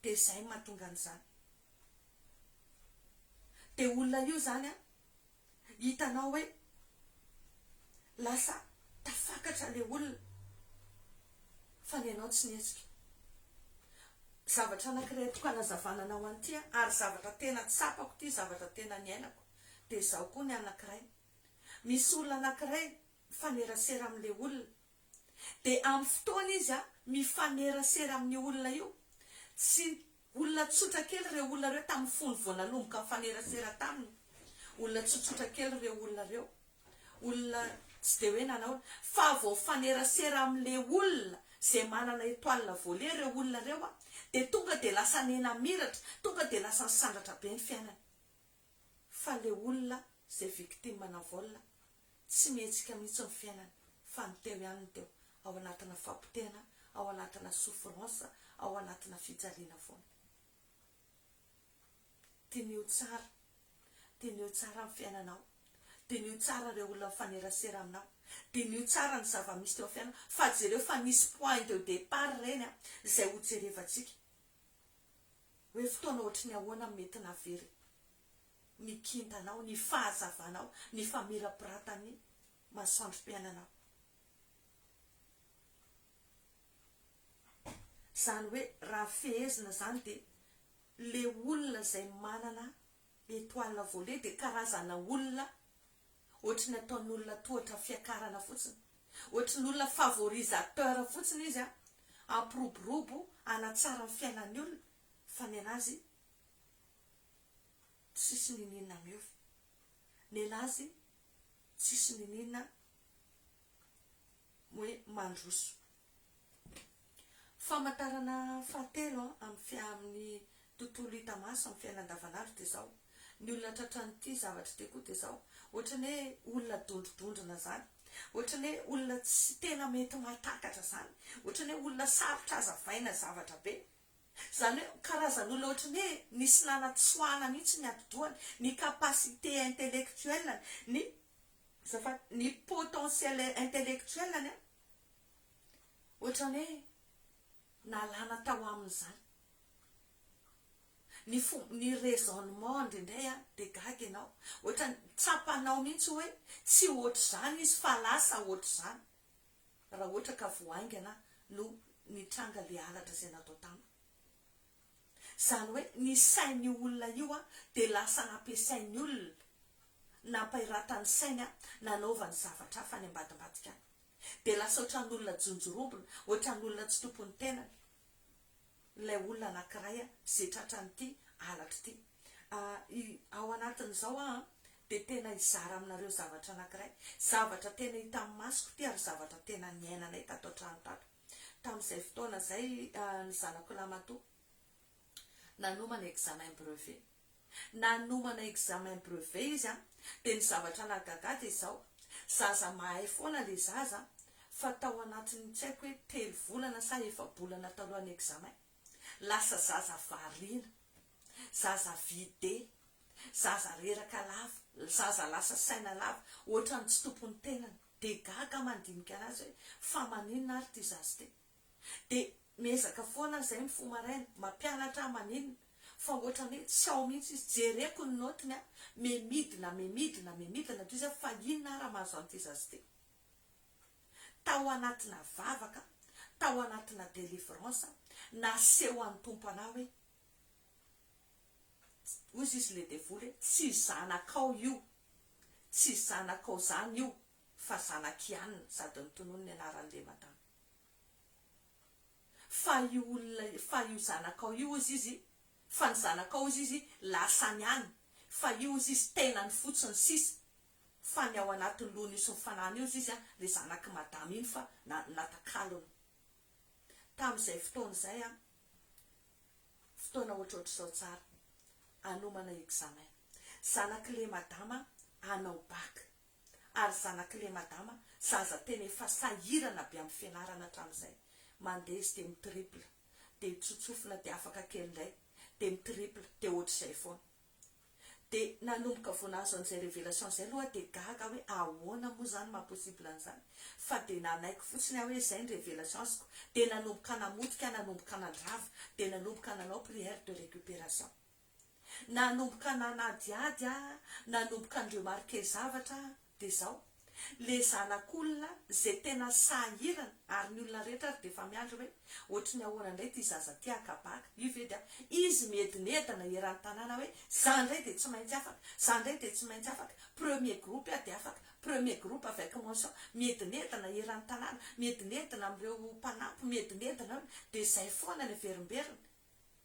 Speaker 1: Dia izay no mahatonga an'izany. Dia olona io izany an, hitanao hoe lasa tafakatra ilay olona fa ny anao tsy nihetsika. Zavatra anankiray entiko hanazavana anao an'ity an, ary zavatra tena tsapako ity, zavatra tena niainako, dia izao koa ny anankiray. Misy olona anankiray mifanerasera amin'ilay olona, Dia amin'ny fotoana izy a, mifanerasera amin'io olona io, tsy olona tsotra kely ireo olona ireo tamin'ny fony vao nanomboka nifanerasera taminy, olona tsotsotra kely ireo olona ireo, olona tsy dia hoe nanao, fa vao mifanerasera amin'ilay olona izay manana étoile volée ireo olona ireo a, dia tonga dia lasa nena-miratra, tonga dia lasa nisandratra be ny fiainany. Fa ilay olona izay victime-na vol Tsy mihetsika mihitsy ny fiainany fa ny teo ihany ny teo, ao anatina fahapotehana, ao anatina souffrance, ao anatina fijaliana foana. Diniho tsara, diniho tsara ny fiainanao, diniho tsara ireo olona mifanerasera aminao, diniho tsara ny zava-misy teo amin'ny fiainana fa jereo fa nisy point de départ ireny an, izay ho jerevantsika hoe fotoana ohatry ny ahoana no mety nahavery. ny kintanao, ny fahazavanao, ny famirapiratan'ny masoandrom-piainanao. Izany hoe raha fehezina izany dia le olona izay manana étoile volée dia karazana olona ohatry ny ataon'olona tohatra fiakarana fotsiny, ohatry ny olona favorisateur fotsiny izy an, hampiroborobo hanatsara ny fiainan'ny olona fa ny anazy tsisy niniana miova, ny anazy tsisy niniana hoe mandroso. Famantarana fahatelo amin'ny amin'ny tontolo hita maso amin'ny fiainana andavanandro dia izao, ny olona tratran'ity zavatra ity koa dia izao, ohatran'ny hoe olona dondrodondrona izany, ohatran'ny hoe olona tsy tena mety mahatakatra izany, ohatran'ny hoe olona sarotra hazavaina zavatra be, izany hoe karazan'olona ohatran'ny hoe nisy nanatsoahana mihitsy ny atidohany, ny capacité intellectuelle-ny, ny azafady, ny potentiel intellectuel-ny an, ohatran'ny hoe nalana tao aminy izany. Ny fomba, ny raisonnement indraindray an, dia gaga ianao, ohatran'ny tsapanao mihitsy hoe tsy ohatr'izany izy fa lasa ohatr'izany, raha ohatra ka vao haingana no nitranga ilay halatra izay natao taminy. Izany hoe ny sain'io olona io an, dia lasa nampiasain'ny olona, nampahiratany sainy an, nanaovany zavatra hafa any ambadimbadika any. Dia lasa ohatran'olona jonjorombona, ohatran'olona tsy tompon'ny tenany ilay olona anankiray izay tratran'ity halatra ity. Ao anatin'izao aho dia tena hizara aminareo zavatra anankiray, zavatra tena hitan'ny masoko ity ary zavatra tena niainanay tato an-trano tato. Tamin'izay fotoana izay ny zanako lahimatoa nanomana examen brevet. Nanomana examen brevet izy an, dia ny zavatra nahagaga ahy dia izao, zaza mahay foana ilay zaza fa tao anatin'ny tsy haiko hoe telo volana sa efa-bolana talohan'ny examen, lasa zaza variana, zaza vide, zaza reraka lava, zaza lasa saina lava, ohatran'ny tsy tompon'ny tenany. Dia gaga aho mandinika anazy hoe fa maninona ary ity zaza ity? Dia miezaka foana aho izay mifoha maraina, mampianatra aho maninona fa ohatran'ny hoe tsy ao mihitsy izy, jereko ny naotiny an, me midina, me midina, me midina toy izay fa inona ara mahazo an'ity zaza ity? Tao anatina vavaka, tao anatina délivrance, naseho an'ny Tompo anah hoe, hozy izy le devoly hoe tsy zanakao io, tsy zanakao zany io fa zanak'i Anna sady notononiny ny anaran'i Lemadama. Fa io olona fa io zanakao io hozy izy fa ny zanakao hozy izy lasany any fa io hozy izy tenany fotsiny sisa fa ny ao anatin'ny lohany io sy ny fanahiny io hozy izy an le zanak'i madama iny fa na natakalony tamin'izay fotoana izay an fotoana ohatrohatr'izao tsara hanomana examen zanak'i le madama hanao bac ary zanak'i le madama zaza tena efa sahirana be amin'ny fianarana hatramin'izay mandeha izy dia mi-triple dia tsotsofina dia afaka kely indray dia mi-triple dia ohatr'izay foana dia nanomboka vao nahazo an'izay révélation izay aloha aho dia gaga hoe ahoana moa izany maha possible an'izany fa dia nanaiky fotsiny aho hoe izay ny révélation azoko dia nanomboka namotika nanomboka nandrava dia nanomboka nanao prière de récupération Nanomboka nanadihady aho, nanomboka ni-remarquer zavatra aho, dia izao, le zanak'olona izay tena sahirana, ary ny olona rehetra ary dia efa miandry hoe ohatry ny ahoana indray ity zaza ity haka bac, io ve dia izy miedinedina eran'ny tanàna hoe za indray dia tsy maintsy afaka, za indray dia tsy maintsy afaka, premier groupe aho dia afaka, premier groupe avec mention, miedinedina eran'ny tanàna, miedinedina amin'ireo mpanampy, miedinedina, dia izay foana ny averimberiny.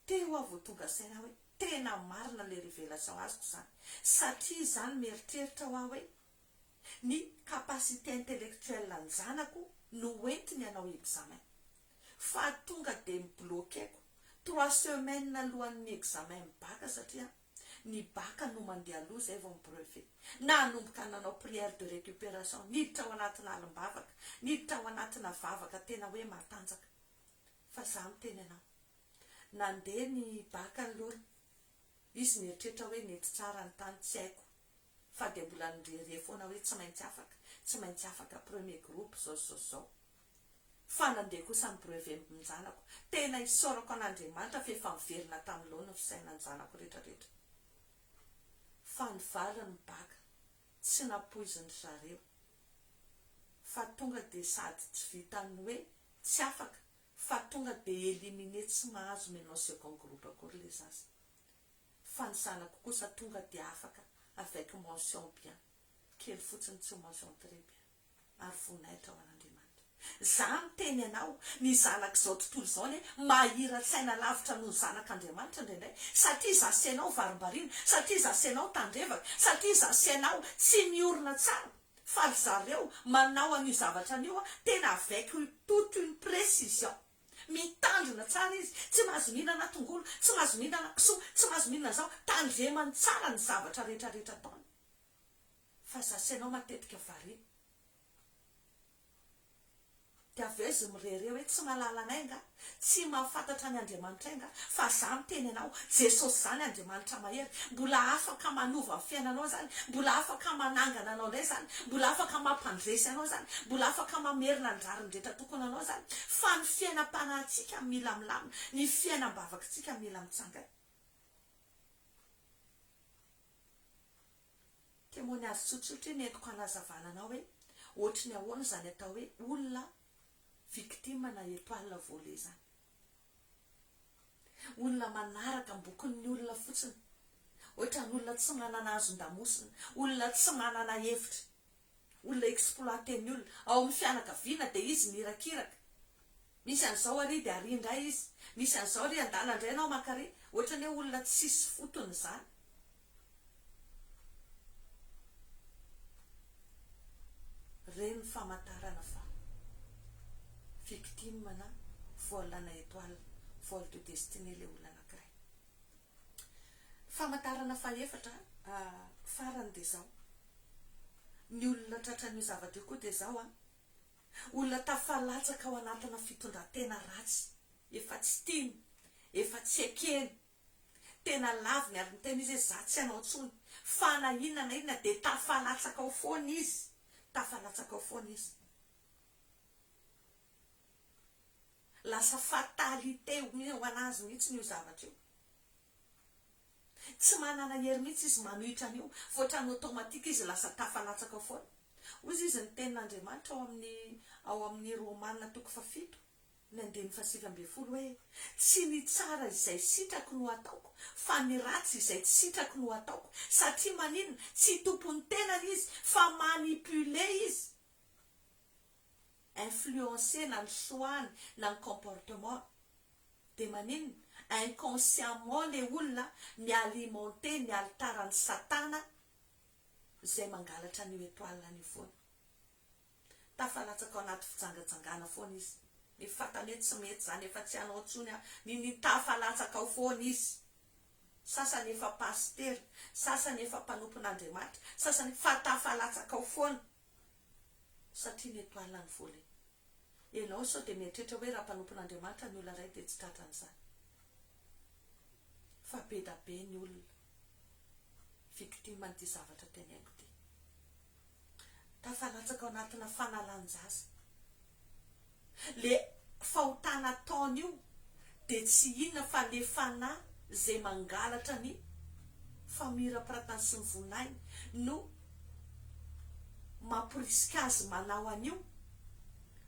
Speaker 1: Teo aho vao tonga saina hoe tena marina le révélation azoko zany satria izany mieritreritra hoa hoe ny capacité intellectuelle an-janako no hoentiny hanao examen fa tonga de mi-bloquer-ko trois semaines alohan'ny examen ny bac satria ny bac no mandeha aloha zay vao ny brevet. Nanomboka nanao prière de récupération, niditra ao anatina alim-bavaka, niditra ao anatina vavaka tena hoe matanjaka. Fa za miteny anao. Nandeha ny bac aloha. Izy nieritreritra hoe nety tsara ny tany tsy haiko. Fa dia mbola nirehareha foana hoe tsy maintsy afaka, tsy maintsy afaka premier groupe zao sy zao sy zao. Fa nandeha kosa ny brevet njanako. Tena isaorako an'Andriamanitra fa efa niverina tamin'ny laoniny ny fisainan'ny zanako rehetra rehetra. Fa ny valiny baka tsy nampoizin-dry zareo fa tonga dia sady tsy vitan'ny hoe tsy afaka fa tonga dia éliminé tsy mahazo menao second groupe akory le zaza. Fa ny zanako kosa tonga dia afaka avec mention bien, kely fotsiny tsy mention très bien. Ary voninahitra ho an'Andriamanitra. Za miteny anao, ny zanak'izao tontolo izao anie mahira-tsaina lavitra noho ny zanak'Andriamanitra indraindray, satria za sy ianao varimbariana, satria za sy ianao tandrevaka, satria za sy ianao tsy miorina tsara, fa ry zareo manao an'io zavatra an'io tena avec toute une précision. Mitandrina tsara izy, tsy mahazo mihinana tongolo, tsy mahazo mihinana kisoa, tsy mahazo mihinana izao, tandremany tsara ny zavatra rehetra rehetra ataony. Fa za sy ianao matetika variana. Dia avy eo izy mirehareha hoe tsy mahalala anay angaha? Tsy mahafantatra ny Andriamanitray angaha? Fa za miteny anao, Jesosy zany Andriamanitra mahery, mbola afaka manova ny fiainanao zany, mbola afaka manangana anao indray zany, mbola afaka mampandresy anao zany, mbola afaka mamerina ny rariny rehetra tokony anao zany. Fa ny fiainam-panahintsika mila milamina, ny fiainam-bavakitsika mila mitsangana. Témoignage tsotsotra iny entiko hanazavana anao hoe ohatry ny ahoana izany atao hoe olona victime na étoile volée izany. Olona manaraka ambokin'ny olona fotsiny. Ohatran'ny olona tsy manana hazon-damosina, olona tsy manana hevitra. Olona exploiter-n'ny olona. Ao amin'ny fianakaviana dia izy mihirakiraka. Misy an'izao ary dia ary indray izy. Misy an'izao ary andana indray ianao maka ary. Ohatran'ny hoe olona tsisy fotony izany. Ireny ny famantarana fa victime na vol ana étoile, vol de destinée ilay olona anankiray. Famantarana fahefatra farany dia izao, ny olona tratran'io zavatra io koa dia izao an, olona tafalatsaka ao anatina fitondran-tena ratsy, efa tsy tiany, efa tsy ekeny, tena laviny ary miteny izy hoe za tsy hanao intsony, fa na inona na inona dia tafalatsaka ao foana izy, tafalatsaka ao foana izy. Lasa fatalité ho an'azy mihitsy io zavatra io. Tsy manana hery mihitsy izy manohitra an'io, fa ohatran'ny automatique izy lasa tafalatsaka ao foana. Hoy izy ny tenin'Andriamanitra ao amin'ny ao amin'ny Romana toko fahafito, ny andininy faha-19 hoe, Tsy ny tsara izay sitrako no ataoko, fa ny ratsy izay tsy sitrako no ataoko. Satria maninona? Tsy tompon'ny tenany izy, fa manipuler izy. Influencer na ny choix-ny na ny comportement-ny. Dia maninona? Inconsciemment le olona mi-alimenter ny alitaran'i satana izay mangalatra an'io étoile an'io foana. Tafalatsaka ao anaty fijangajangana foana izy. Nefa fantany hoe tsy mety izany, efa tsy hanao intsony aho. Nini tafalatsaka ao foana izy. Sasany efa pasitera, sasany efa mpanompon'Andriamanitra, sasany fa tafalatsaka ao foana. Satria ny étoile ny volet. Ianao sao dia mieritreritra hoe raha mpanompon'Andriamanitra ny olona iray dia tsy tratran'izany. Fa be da be ny olona victime an'ity zavatra teneniko ity. Tafalatsaka ao anatina fanalan-jaza. Le fahotana ataony io dia tsy inona fa le fanahy izay mangalatra ny famirapiratany sy ny voninahiny no mamporisika azy manao an'io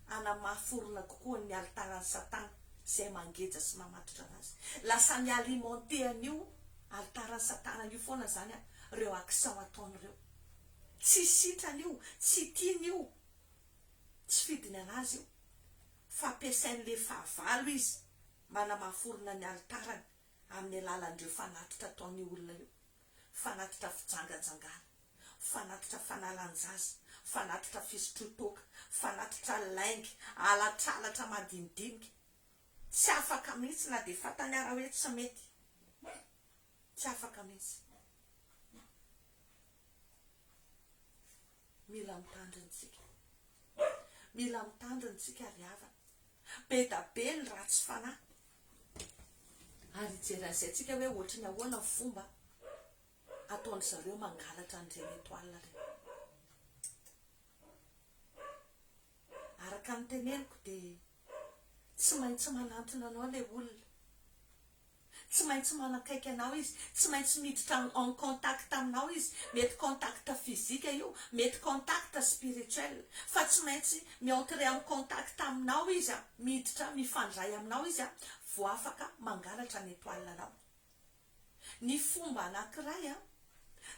Speaker 1: hanamafy orina kokoa ny alitaran'i satana izay mangeja sy mamatotra anazy. Lasa mi-alimenter an'io alitaran'i satana io foana izany ireo action ataony ireo. Tsy sitrany io, tsy tiany io. Tsy fidiny anazy io fa ampiasain'ilay fahavalo izy manamafy orina ny alitarany amin'ny alalan'ireo fanatitra ataon'io olona io, fanatitra fijangajangana, fanatitra fanalan-jaza, fanatitra fisotroan-toaka, fanatitra lainga, halatralatra madinidinika. Tsy afaka mihitsy na dia fantany ara hoe tsy mety. Tsy afaka mihitsy. Mila mitandrina isika. Mila mitandrina isika ry havana. Be da be ny ratsy fanahy. Ary hijery an'izay tsika hoe ohatry ny ahoana ny fomba ataon-dry zareo mangalatra an'ireny étoile ireny. Araka ny teneniko dia tsy maintsy manantona anao ilay olona. Tsy maintsy manakaiky anao izy, tsy maintsy miditra en contact aminao izy, mety contact physique io, mety contact spirituel, fa tsy maintsy mi-entrer en contact aminao izy, miditra mifandray aminao izy vao afaka mangalatra ny étoile-nao. Ny fomba anankiray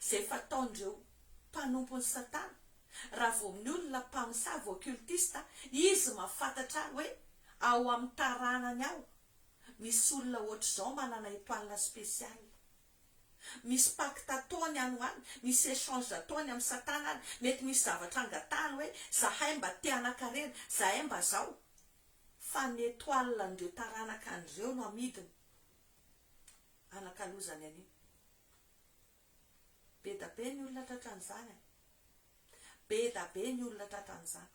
Speaker 1: izay fataon'ireo mpanompon'i Satana, raha vao ny olona mpamosavy, occultiste, izy mahafantatra hoe ao amin'ny taranany ao Misy olona ohatr'izao manana etoile spéciale. Misy pacte ataony any ho any, misy échange ataony amin'i satana any, mety misy zavatra angatahany hoe zahay mba te hanankarena, zahay mba zao. Fa ny etoile an'ireo taranaka an'ireo no amidiny anakalozany an'io. Be da be ny olona tratran'izany an! Be da be ny olona tratran'izany.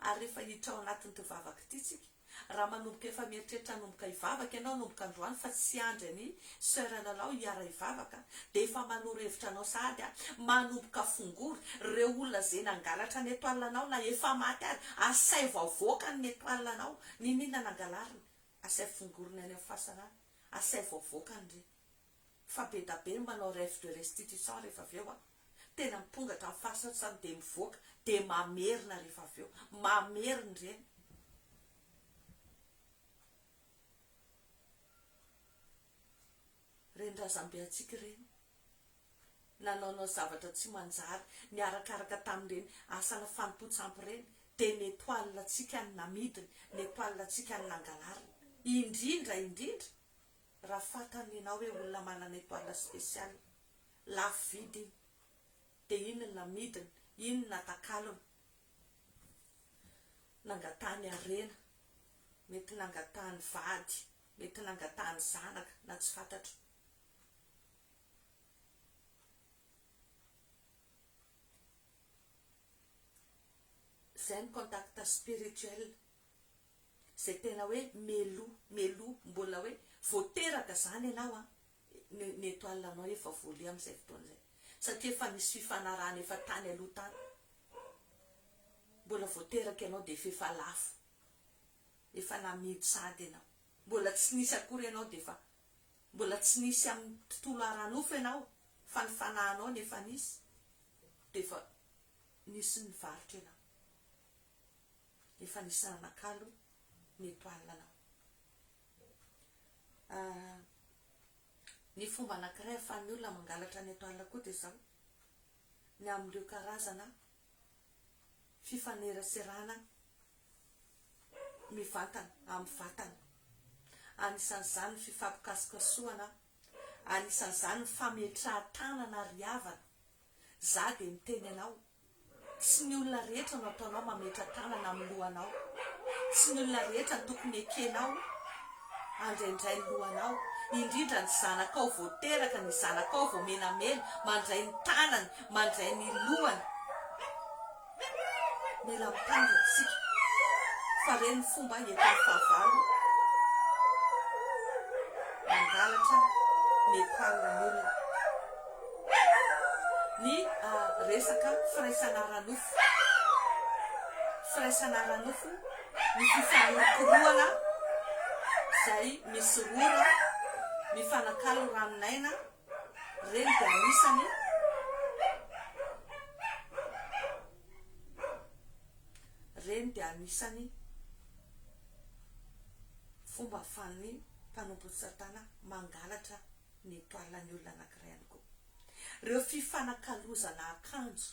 Speaker 1: Ary rehefa hiditra ao anatin'ity vavaka ity tsika, raha manomboka efa mieritreritra hanomboka hivavaka ianao hanomboka androany fa tsy hiandry an'i Soeur Lalao hiara-hivavaka dia efa manoro hevitra anao sahady aho, manomboka fongory ireo olona izay nangalatra ny étoile-nao na efa maty ary, asaivo avoakany ny étoile-nao, n'inon'inona nangalariny, asaivo fongoriny any amin'ny fasana any, asaivo avoakany ireny. Fa be da be ny manao rêve de restitution rehefa avy eo an! Tena mipongatra ny fasany dia mivoaka dia mamerina rehefa avy eo. Mamerina ireny. Ireny razambe antsika ireny. Nanaonao zavatra tsy manjary niarakaraka tamin'ireny asana fanompoan-tsampy ireny dia ny étoile antsika no namidiny, ny étoile antsika no nangalariny. Indrindra indrindra Raha fantany ianao hoe olona manana étoile spéciale, lafo vidy iny, dia iny no namidiny, iny no natakalony. Nangatahany harena, mety nangatahany vady, mety nangatahany zanaka na tsy fantatro. Izay ny contact spirituel. Izay tena hoe meloa, meloa, mbola hoe vao teraka izany ianao an, ny ny étoile anao efa volé amin'izay fotoana izay. Satria efa nisy fifanarahana efa tany aloha tany. Mbola vao teraka ianao dia efa efa lafo. Efa namidy sahady ianao. Mbola tsy nisy akory ianao dia efa, mbola tsy nisy amin'ny tontolo ara-nofo ianao fa ny fanahinao no efa nisy dia efa nisy nivarotra ianao. Efa nisy nanakalo ny étoile anao. Ny fomba anankiray ahafahan'ny olona mangalatra ny étoile koa dia izao, ny amin'ireo karazana fifaneraserana mivantana amin'ny vatana. Anisan'izany ny fifampikasokasohana, anisan'izany ny fametrahan-tanana ry havana. Za dia miteny anao, Tsy ny olona rehetra no ataonao mametra tanana amin'ny lohanao. Tsy ny olona rehetra no tokony ekenao handraindray ny lohanao, indrindra ny zanakao vao teraka, ny zanakao vao menamena, mandray ny tanany, mandray ny lohany. Mila mitandrina isika fa ireny ny fomba entin'ny fahavalo mangalatra ny étoile ny olona. Ny resaka firaisana ara-nofo. Firaisana ara-nofo, ny fifanorokorohana izay misy rora mifanakalo ranon'aina, ireny dia anisany ireny dia anisany fomba ahafahan'ny mpanompon'i Satana mangalatra ny étoile ny olona anankiray ihany koa. Ireo fifanakalozana akanjo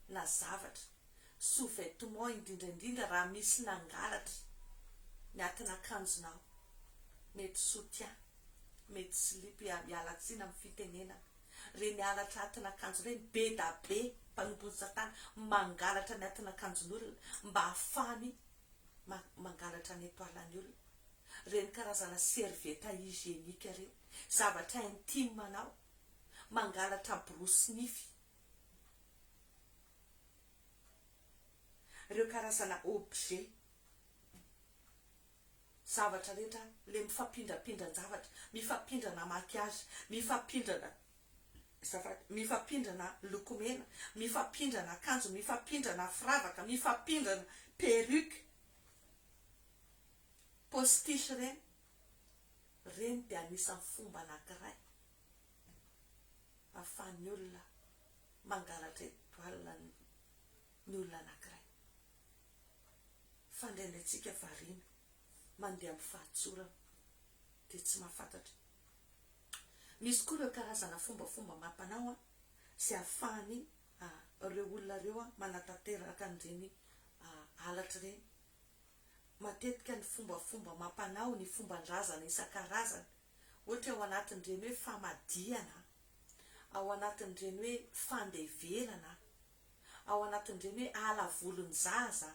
Speaker 1: na zavatra, sous vêtement indrindra indrindra raha misy nangalatra ny atin'akanjonao, mety soutien, mety slip, miala tsiny amin'ny fitenenana, ireny halatra atin'akanjo ireny be da be mpanompon'i satana mangalatra ny atin'akanjon'olona mba hahafahany mangalatra ny étoile ny olona. Ireny karazana serviette hygiénique ireny, zavatra intime anao, mangalatra borosy nify, ireo karazana objet, zavatra rehetra le mifampindrampindran-javatra, mifampindrana maquillage, mifampindrana azafady, mifampindrana lokomena, mifampindrana akanjo, mifampindrana firavaka, mifampindrana perruque. Postiche ireny. Ireny dia anisan'ny fomba anankiray ahafahan'ny olona mangalatra étoile ny olona anankiray. Fa indraindray tsika variana mandeha amin'ny fahatsorana dia tsy mahafantatra. Misy koa ireo karazana fombafomba amam-panao izay ahafahan'ny ireo olona ireo manatanteraka an'ireny halatra ireny. Matetika ny fombafomba amam-panao, ny fomban-drazana isan-karazany, ohatra ao anatin'ireny hoe famadihana, ao anatin'ireny hoe fandevenana, ao anatin'ireny hoe ala volon-jaza,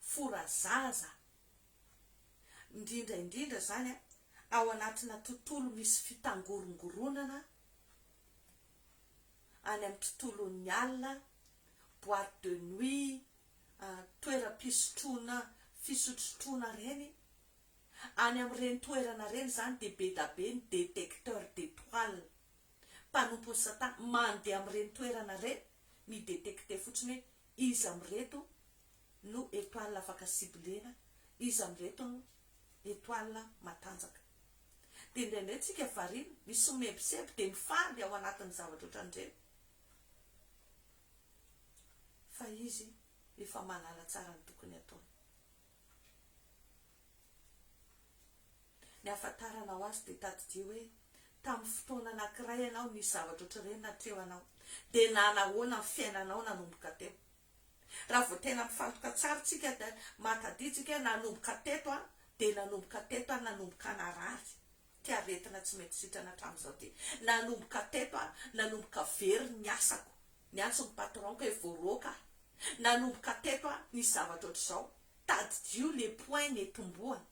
Speaker 1: fora zaza, indrindra indrindra izany ao anatina tontolo misy fitangorongoronana, any amin'ny tontolon'ny alina, boite de nuit, toeram-pisotroana fisotrosotroana ireny, any amin'ireny toerana ireny izany dia be da be ny detecteur d'étoiles, mpanompon'i satana, mandeha amin'ireny toerana ireny mi-detecter fotsiny hoe iza amin'ireto no étoile afaka ciblena, iza amin'ireto no étoile matanjaka. Dia indraindray tsika variana, misomebiseby dia mifaly ao anatin'ny zavatra ohatran'ireny. Fa izy efa mahalala tsara ny tokony hataony. Ny ahafantaranao azy dia tadidio hoe tamin'ny fotoana anankiray ianao nisy zavatra ohatr'ireny natreho anao. Dia nanahoana ny fiainanao nanomboka teo. Raha vao tena mifantoka tsara tsika dia mahatadidy tsika hoe nanomboka teto aho dia nanomboka teto aho nanomboka narary. Ity aretina tsy mety sitrana hatramin'izao ity. Nanomboka teto aho nanomboka very ny asako. Niantso ny patron-ko hoe voaroaka aho. Nanomboka teto aho nisy zavatra ohatr'izao. Tadidio le point netombohana.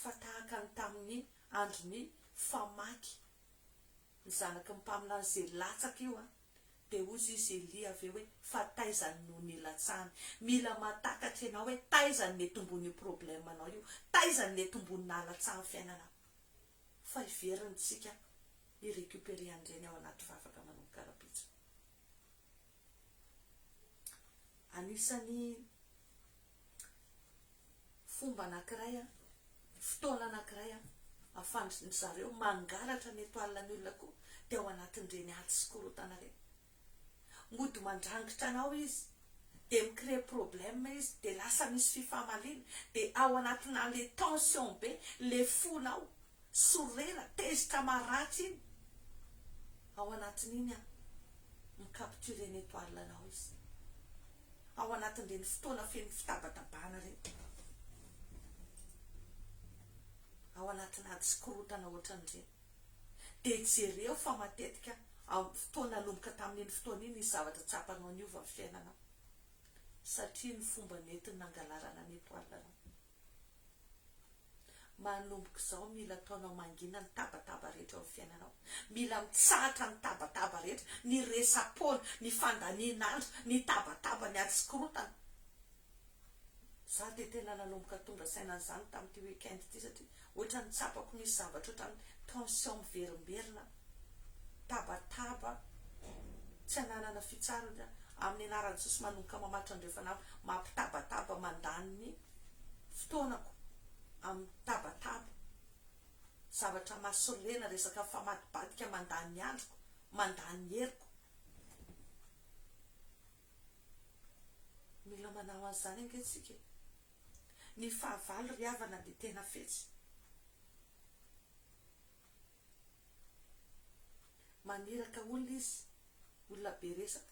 Speaker 1: Fa tahaka ny tamin'ny andron'ny famaky ny zanaky ny mpaminany izay latsaka io an, dia hozy izy Elia avy eo hoe fa taiza no nilatsahany. Mila mahatakatra ianao hoe taiza no netombon'io problème anao io, taiza no netombon'ny nahalatsahan'ny fiainanao. Fa hiverina tsika hi-recuperer an'ireny ao anaty vavaka manomboka rahampitso. Anisan'ny fomba anankiray, fotoana anankiray ahafahan-dry zareo mangalatra ny étoile-n'ny olona koa dia ao anatin'ireny ady sy korontana ireny. Mody mandrangitra anao izy, dia mi-créer problème izy, dia lasa misy fifamaliana, dia ao anatina le tension be, le fonao sorena, tezitra maratra iny, ao anatin'iny an, mi-capturer ny étoile-nao izy. Ao anatin'ireny fotoana feno fitabatabana ireny. Ao anatina ady sy korontana ohatran'ireny. Dia jereo fa matetika amin'ny fotoana nanomboka tamin'iny fotoana iny nisy zavatra tsapanao niova ny fiainanao. Satria ny fomba nentiny nangalarana ny étoile-nao. Manomboka izao mila ataonao mangina ny tabataba rehetra eo amin'ny fiainanao. Mila mitsahatra ny tabataba rehetra, ny resa-poana, ny fandanian'andro, ny tabataba, ny ady sy korontana. Za dia tena nanomboka tonga saina an'izany tamin'ity week-end ity satria ohatran'ny tsapako misy zavatra ohatran'ny tension miverimberina, tabataba, tsy ananana fitsarana, amin'ny anaran'i Jesosy manomboka mamatotra an'ireo fanahy mampitabataba mandany ny fotoanako amin'ny tabataba, zavatra mahasorena, resaka mifamadibadika mandany ny androko, mandany ny heriko. Mila manao an'izany ange tsika e! Ny fahavalo ry havana dia tena fetsy. Maniraka olona izy, olona be resaka.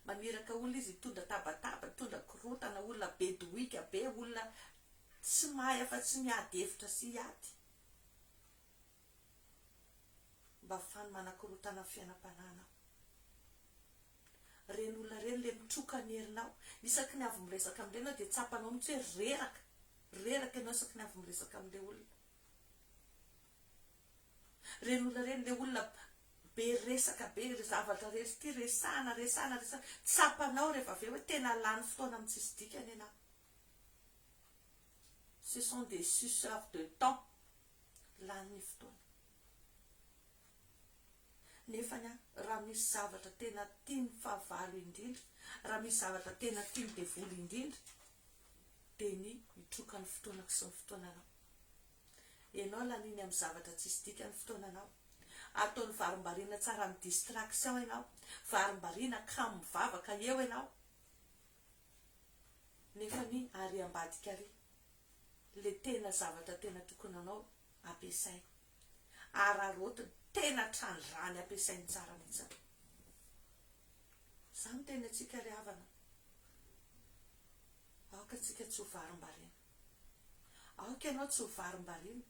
Speaker 1: Maniraka olona izy hitondra tabataba, hitondra korontana, olona be dohika be, olona tsy mahay afa-tsy miady hevitra sy hiady. Mba afahany manakorontana ny fiainam-panahinao. Ireny olona ireny ilay mitroka ny herinao. Isaky ny avy miresaka amin'ireny ianao dia tsapanao mihitsy hoe reraka, reraka ianao isaky ny avy miresaka amin'ilay olona. Ireny olona ireny, ilay olona be resaka be, ireo zavatra rehetra ity resahana, resahana, resahana, tsapanao rehefa avy eo hoe tena lany fotoana amin'ny tsisy dikany ianao. Ce sont des suceurs de temps, lany ny fotoana. Nefany an, raha misy zavatra tena tian'ny fahavalo indrindra, raha misy zavatra tena tian'ny devoly indrindra, dia ny mitroka ny fotoanako sy ny fotoananao. Ianao laniany amin'ny zavatra tsisy dikany fotoananao. Ataony varimbariana tsara amin'ny distraction ianao. Varimbariana kamo mivavaka eo ianao. Nefa ny ary ambadika ary le tena zavatra tena tokony anao ampiasainy. Araraotiny, tena trandrahany ampiasainy tsara mihitsy. Za miteny antsika ry havana, aoka tsika tsy ho varimbariana. Aoka ianao tsy ho varimbariana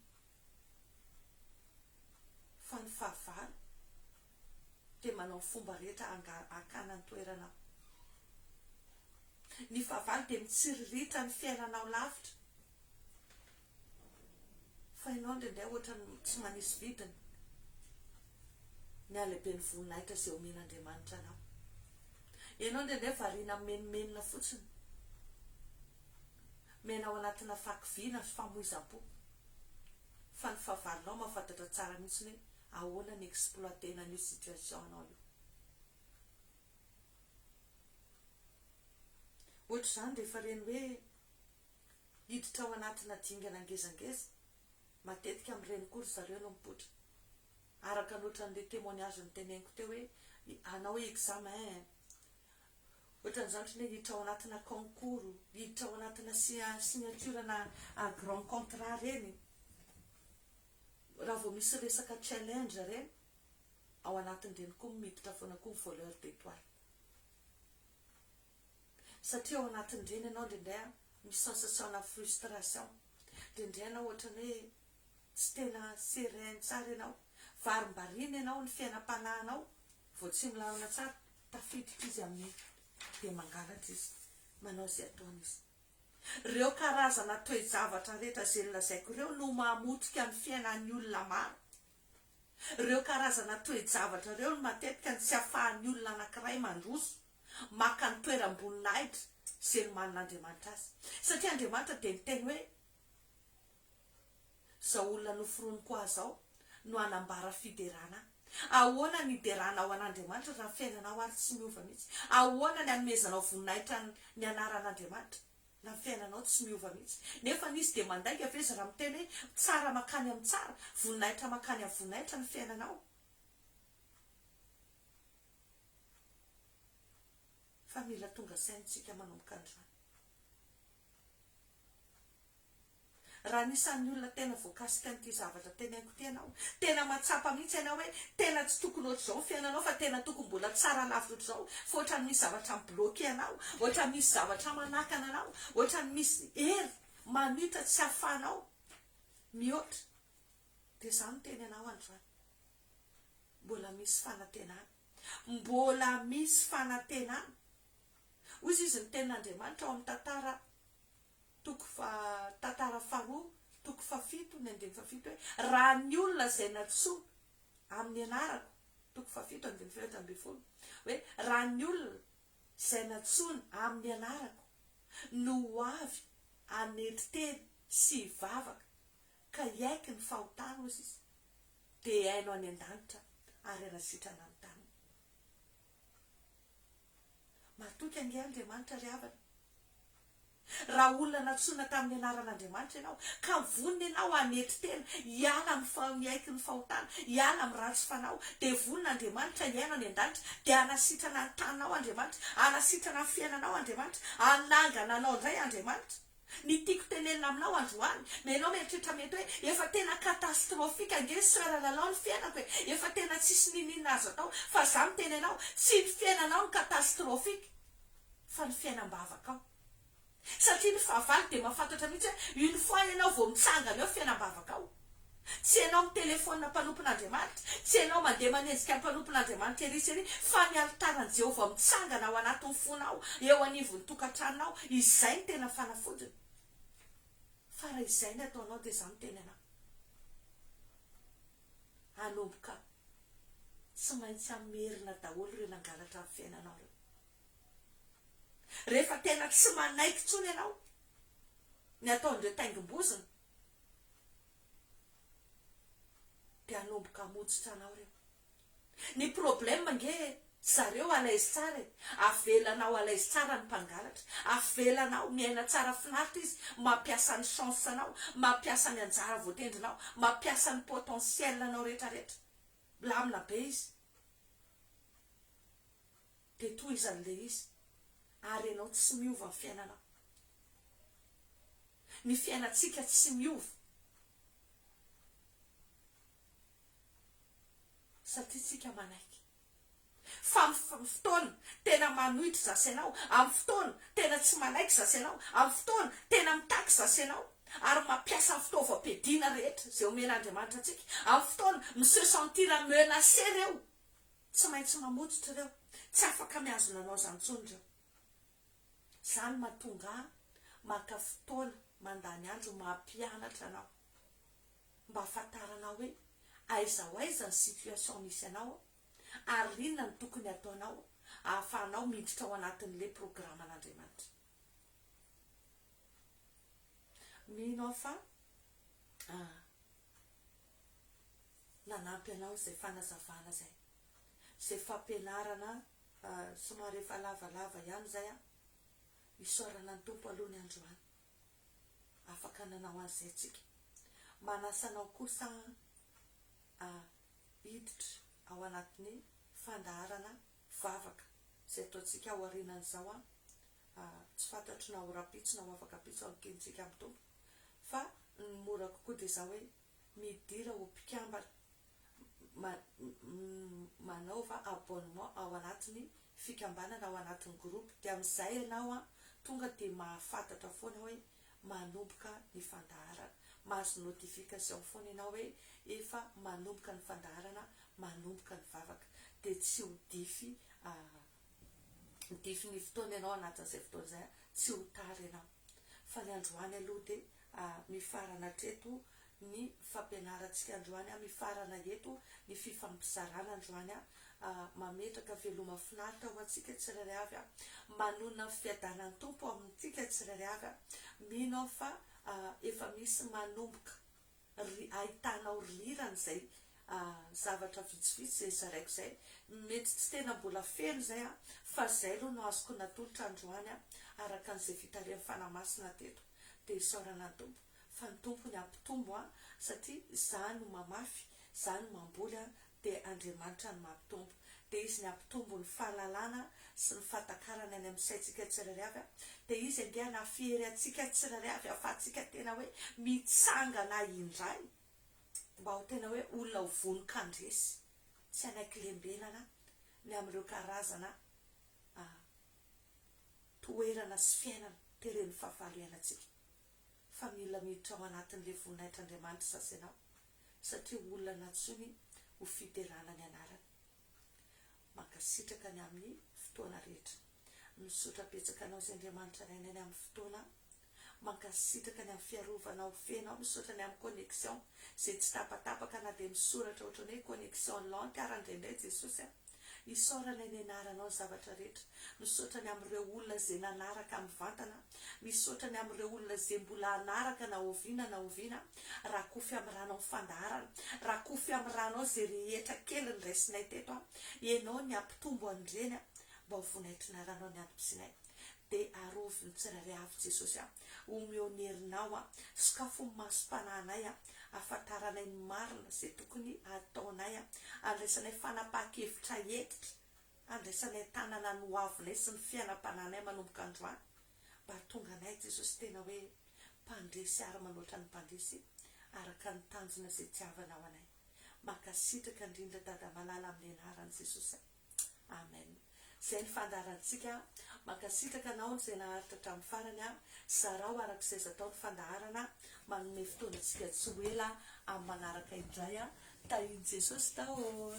Speaker 1: fa ny fahavalo dia manao ny fomba rehetra hakana ny toeranao. Ny fahavalo dia mitsiriritra ny fiainanao lavitra. Fa ianao indraindray ohatran'ny tsy manisy vidiny ny halehiben'ny voninahitra izay omen'Andriamanitra anao. Ianao indraindray variana mimenomenona fotsiny. Miaina ao anatina fahakiviana sy famoizam-po. Fa ny fahavalonao mahafantatra tsara mihitsy hoe ahoana ny exploiter-na an'io situation anao io. Ohatr'izany rehefa reny hoe hiditra ao anatina dingana ngezangeza, matetika amin'ireny koa ry zareo no mipoitra. Araka ny ohatran'ilay témoignage noteneniko teo hoe hanao examen, ohatran'izany ohatran'ny hoe hiditra ao anatina concours, hiditra ao anatina signature-na grand contrat ireny, raha vao misy resaka challenge ireny, ao anatin'ireny koa miditra foana koa ny voleur d'étoile. Satria ao anatin'ireny ianao indraindray an, misy sensation-na frustration, indraindray ianao ohatran'ny hoe tsy tena serein tsara ianao, varimbariana ianao, ny fiainam-panahinao vao tsy milamina tsara, tafiditra izy amin'iny dia mangalatra izy, manao izay ataony izy. Ireo karazana toe-javatra rehetra izay nolazaiko ireo no mamotika ny fiainan'ny olona maro. Ireo karazana toe-javatra ireo no matetika no tsy ahafahan'ny olona anankiray mandroso, maka ny toeram-boninahitra izay nomanin'Andriamanitra azy. Satria Andriamanitra dia niteny hoe, Izao olona noforoniko ahy izao no hanambara fiderana ahy. Ahoana ny hideranao an'Andriamanitra raha ny fiainanao ary tsy miova mihitsy? Ahoana ny hanomezanao voninahitra ny anaran'Andriamanitra? Na ny fiainanao tsy miova mihitsy. Nefa izy dia mandainga ve izy raha miteny hoe tsara mankany amin'ny tsara, voninahitra mankany amin'ny voninahitra ny fiainanao? Fa mila tonga saina isika manomboka androany. Raha anisan'ny olona tena voakasika an'ity zavatra teneniko ity ianao, tena mahatsapa mihitsy ianao hoe tena tsy tokony ohatr'izao ny fiainanao fa tena tokony mbola tsara lavitra ohatr'izao fa ohatran'ny misy zavatra mi-bloquer anao, ohatran'ny misy zavatra manakana anao, ohatran'ny misy hery manohitra tsy ahafahanao mihoatra, dia izaho miteny anao androany, mbola misy fanantenana, mbola misy fanantenana. Hoy izy ny tenin'Andriamanitra ao amin'ny tantara toko faha Tantara faharoa toko fahafito ny andininy fahafito hoe, Raha ny olona izay nantsoina amin'ny anarako, toko fahafito andininy fahefatra ambinifolo, hoe, Raha ny olona izay nantsoina amin'ny anarako no ho avy hanetry tena sy hivavaka ka hiaiky ny fahotany, hozy izy, dia hihaino any an-danitra ary hanasitrana ny taniny. Matoky ange Andriamanitra ry havana. Raha olona nantsoina tamin'ny anaran'Andriamanitra ianao, ka vonona ianao hanetry tena, hiala amin'ny fa, hiaiky ny fahotana, hiala amin'ny ratsy fanao, dia vonona Andriamanitra hihaino any an-danitra, dia hanasitrana ny taninao Andriamanitra, hanasitrana ny fiainanao Andriamanitra, hanangana anao indray Andriamanitra. Ny tiako tenenina aminao androany, ianao mieritreritra mety hoe efa tena catastrophique ange soeur Lalao ny fiainako e, efa tena tsisy niniana azo atao, fa za miteny anao, tsy ny fiainanao no catastrophique fa ny fiainam-bavakao. Satria ny fahavalo dia mahafantatra mihitsy hoe une fois ianao vao mitsangana eo fiainam-bavakao, Tsy ianao mitelefaonina mpanompon'Andriamanitra, tsy ianao mandeha manenjika mpanompon'Andriamanitra ery sy ery, fa ny alitaran'i Jehovah mitsangana ao anatin'ny fonao, eo anivon'ny tokantranonao, izay no tena fanafodiny. Fa raha izay ny ataonao dia izaho miteny anao, hanomboka tsy maintsy hamerina daholo ireo nangalatra ny fiainanao ireo. Rehefa tena tsy manaiky intsony ianao ny ataon'ireo taingim-bozona, dia hanomboka hamotsitra anao ireo. Ny problème ange. Zareo à l'aise tsara e! Avelanao à l'aise tsara ny mpangalatra, avelanao miaina tsara finaritra izy, mampiasa ny chance nao, mampiasa ny anjara voatendrinao, mampiasa ny potentiel nao rehetra rehetra. Milamina be izy. Dia tohizany le izy. Ary ianao tsy miova ny fiainanao. Ny fiainantsika tsy miova. Satria tsika manaiky. Fa amin'ny fotoana tena manohitra zasy anao, amin'ny fotoana tena tsy manaiky zasy anao, amin'ny fotoana tena mitaky zasy anao, ary mampiasa ny fitaovam-piadiana rehetra izay omen'Andriamanitra antsika, amin'ny fotoana mi-se sentir menacé ireo, tsy maintsy mamotsitra ireo, tsy afaka mihazona anao izany intsony ireo. Izany mahatonga ahy maka fotoana, mandany andro mampianatra anao. mba hahafantaranao hoe aiza ho aiza ny situation misy anao ary inona no tokony hataonao ahafahanao miditra ao anatin'ilay programan'Andriamanitra. Mino aho fa nanampy anao izay fanazavana izay, izay fampianarana somary efa lavalava ihany izay an, isaorana ny Tompo aloha ny androany. Afaka nanao an'izay tsika. Manasa anao kosa aho hiditra ao anatin'ny fandaharana vavaka izay ataontsika aorianan'izao an. Tsy fantatro na ho rahampitso na ho afaka ampitso ankintsika amin'ny Tompo. Fa ny mora kokoa dia izao hoe midira ho mpikambana. manaova abonnement ao anatin'ny fikambanana ao anatin'ny groupe dia amin'izay ianao an tonga dia mahafantatra foana hoe manomboka ny fandaharana, mahazo notification foana ianao hoe efa manomboka ny fandaharana, manomboka ny vavaka dia tsy ho dify dify ny fotoana ianao anatin'izay fotoana izay an, tsy ho tara ianao. Fa ny androany aloha dia mifarana hatreto ny fampianarantsika androany, mifarana eto ny fifampizarana androany, mametraka veloma finaritra ho antsika tsirairay avy, manonona ny fiadanan'ny Tompo amintsika tsirairay avy. Mino aho fa efa misy manomboka ahitanao rirany izay zavatra vitsivitsy izay zaraiko izay, mety tsy tena mbola feno izay fa izay aloha no azoko natolotra androany araka an'izay fitarihan'ny Fanahy Masina teto dia isaorana ny Tompo fa ny Tompo ny hampitombo an satria za no mamafy, za no mamboly an dia Andriamanitra no mampitombo. Dia Izy ny hampitombo ny fahalalana sy ny fahatakarana any amin'ny saintsika tsirairay avy an, dia Izy ange hanafy hery antsika tsirairay avy ahafahantsika tena hoe mitsangana indray mba ho tena hoe olona ho vonon-kandresy, tsy hanaiky lembenana ny amin'ireo karazana toerana sy fiainana teren'ny fahavalo iainantsika. Fa mila miditra ao anatin'ilay voninahitr'Andriamanitra sasy ianao, satria olona nantsoiny ho fiderana ny anarany. Mankasitraka ny amin'ny fotoana rehetra. Misaotra betsaka anao izay Andriamanitra Rainay ny amin'ny fotoana. Mankasitraka ny amin'ny fiarovanao feno aho. Misaotra ny amin'ny connexion izay tsy tapatapaka na dia misoratra ohatran'ny hoe connexion lente ara indraindray Jesosy a. Isaoranay ny anaranao ny zavatra rehetra. Misaotra ny amin'ireo olona izay nanaraka mivantana. Misaotra ny amin'ireo olona izay mbola hanaraka na oviana na oviana. Rakofy amin'ny ranao ny fandaharana. Rakofy amin'ny ranao izay rehetra kely niraisinay teto a. Ianao ny hampitombo an'ireny a. Mba ho voninahitrin'aranao ny antom-pisianay. Dia arovy ny tsirairay avy Jesosy a. Omeo ny herinao a. Sokafo ny masom-panahinay a. Ahafantaranay ny marina izay tokony hataonay a. Andraisanay fanapahan-kevitra hentitra. Andraisanay an-tanana ny hoavinay sy ny fiainam-panahinay manomboka androany. Mba hahatonga anay Jesosy tena hoe mpandresy ary manoatra ny mpandresy araka ny tanjona izay tiavanao anay. Mankasitraka indrindra Dada malala amin'ny anaran'i Jesosy. Amen. Izay ny fandaharantsika. Mankasitraka anao izay naharitra hatramin'ny farany. Zarao araka izay azo atao ny fandaharana. Manome fotoana antsika tsy ho ela amin'ny manaraka indray. Tahin'i Jesosy daholo.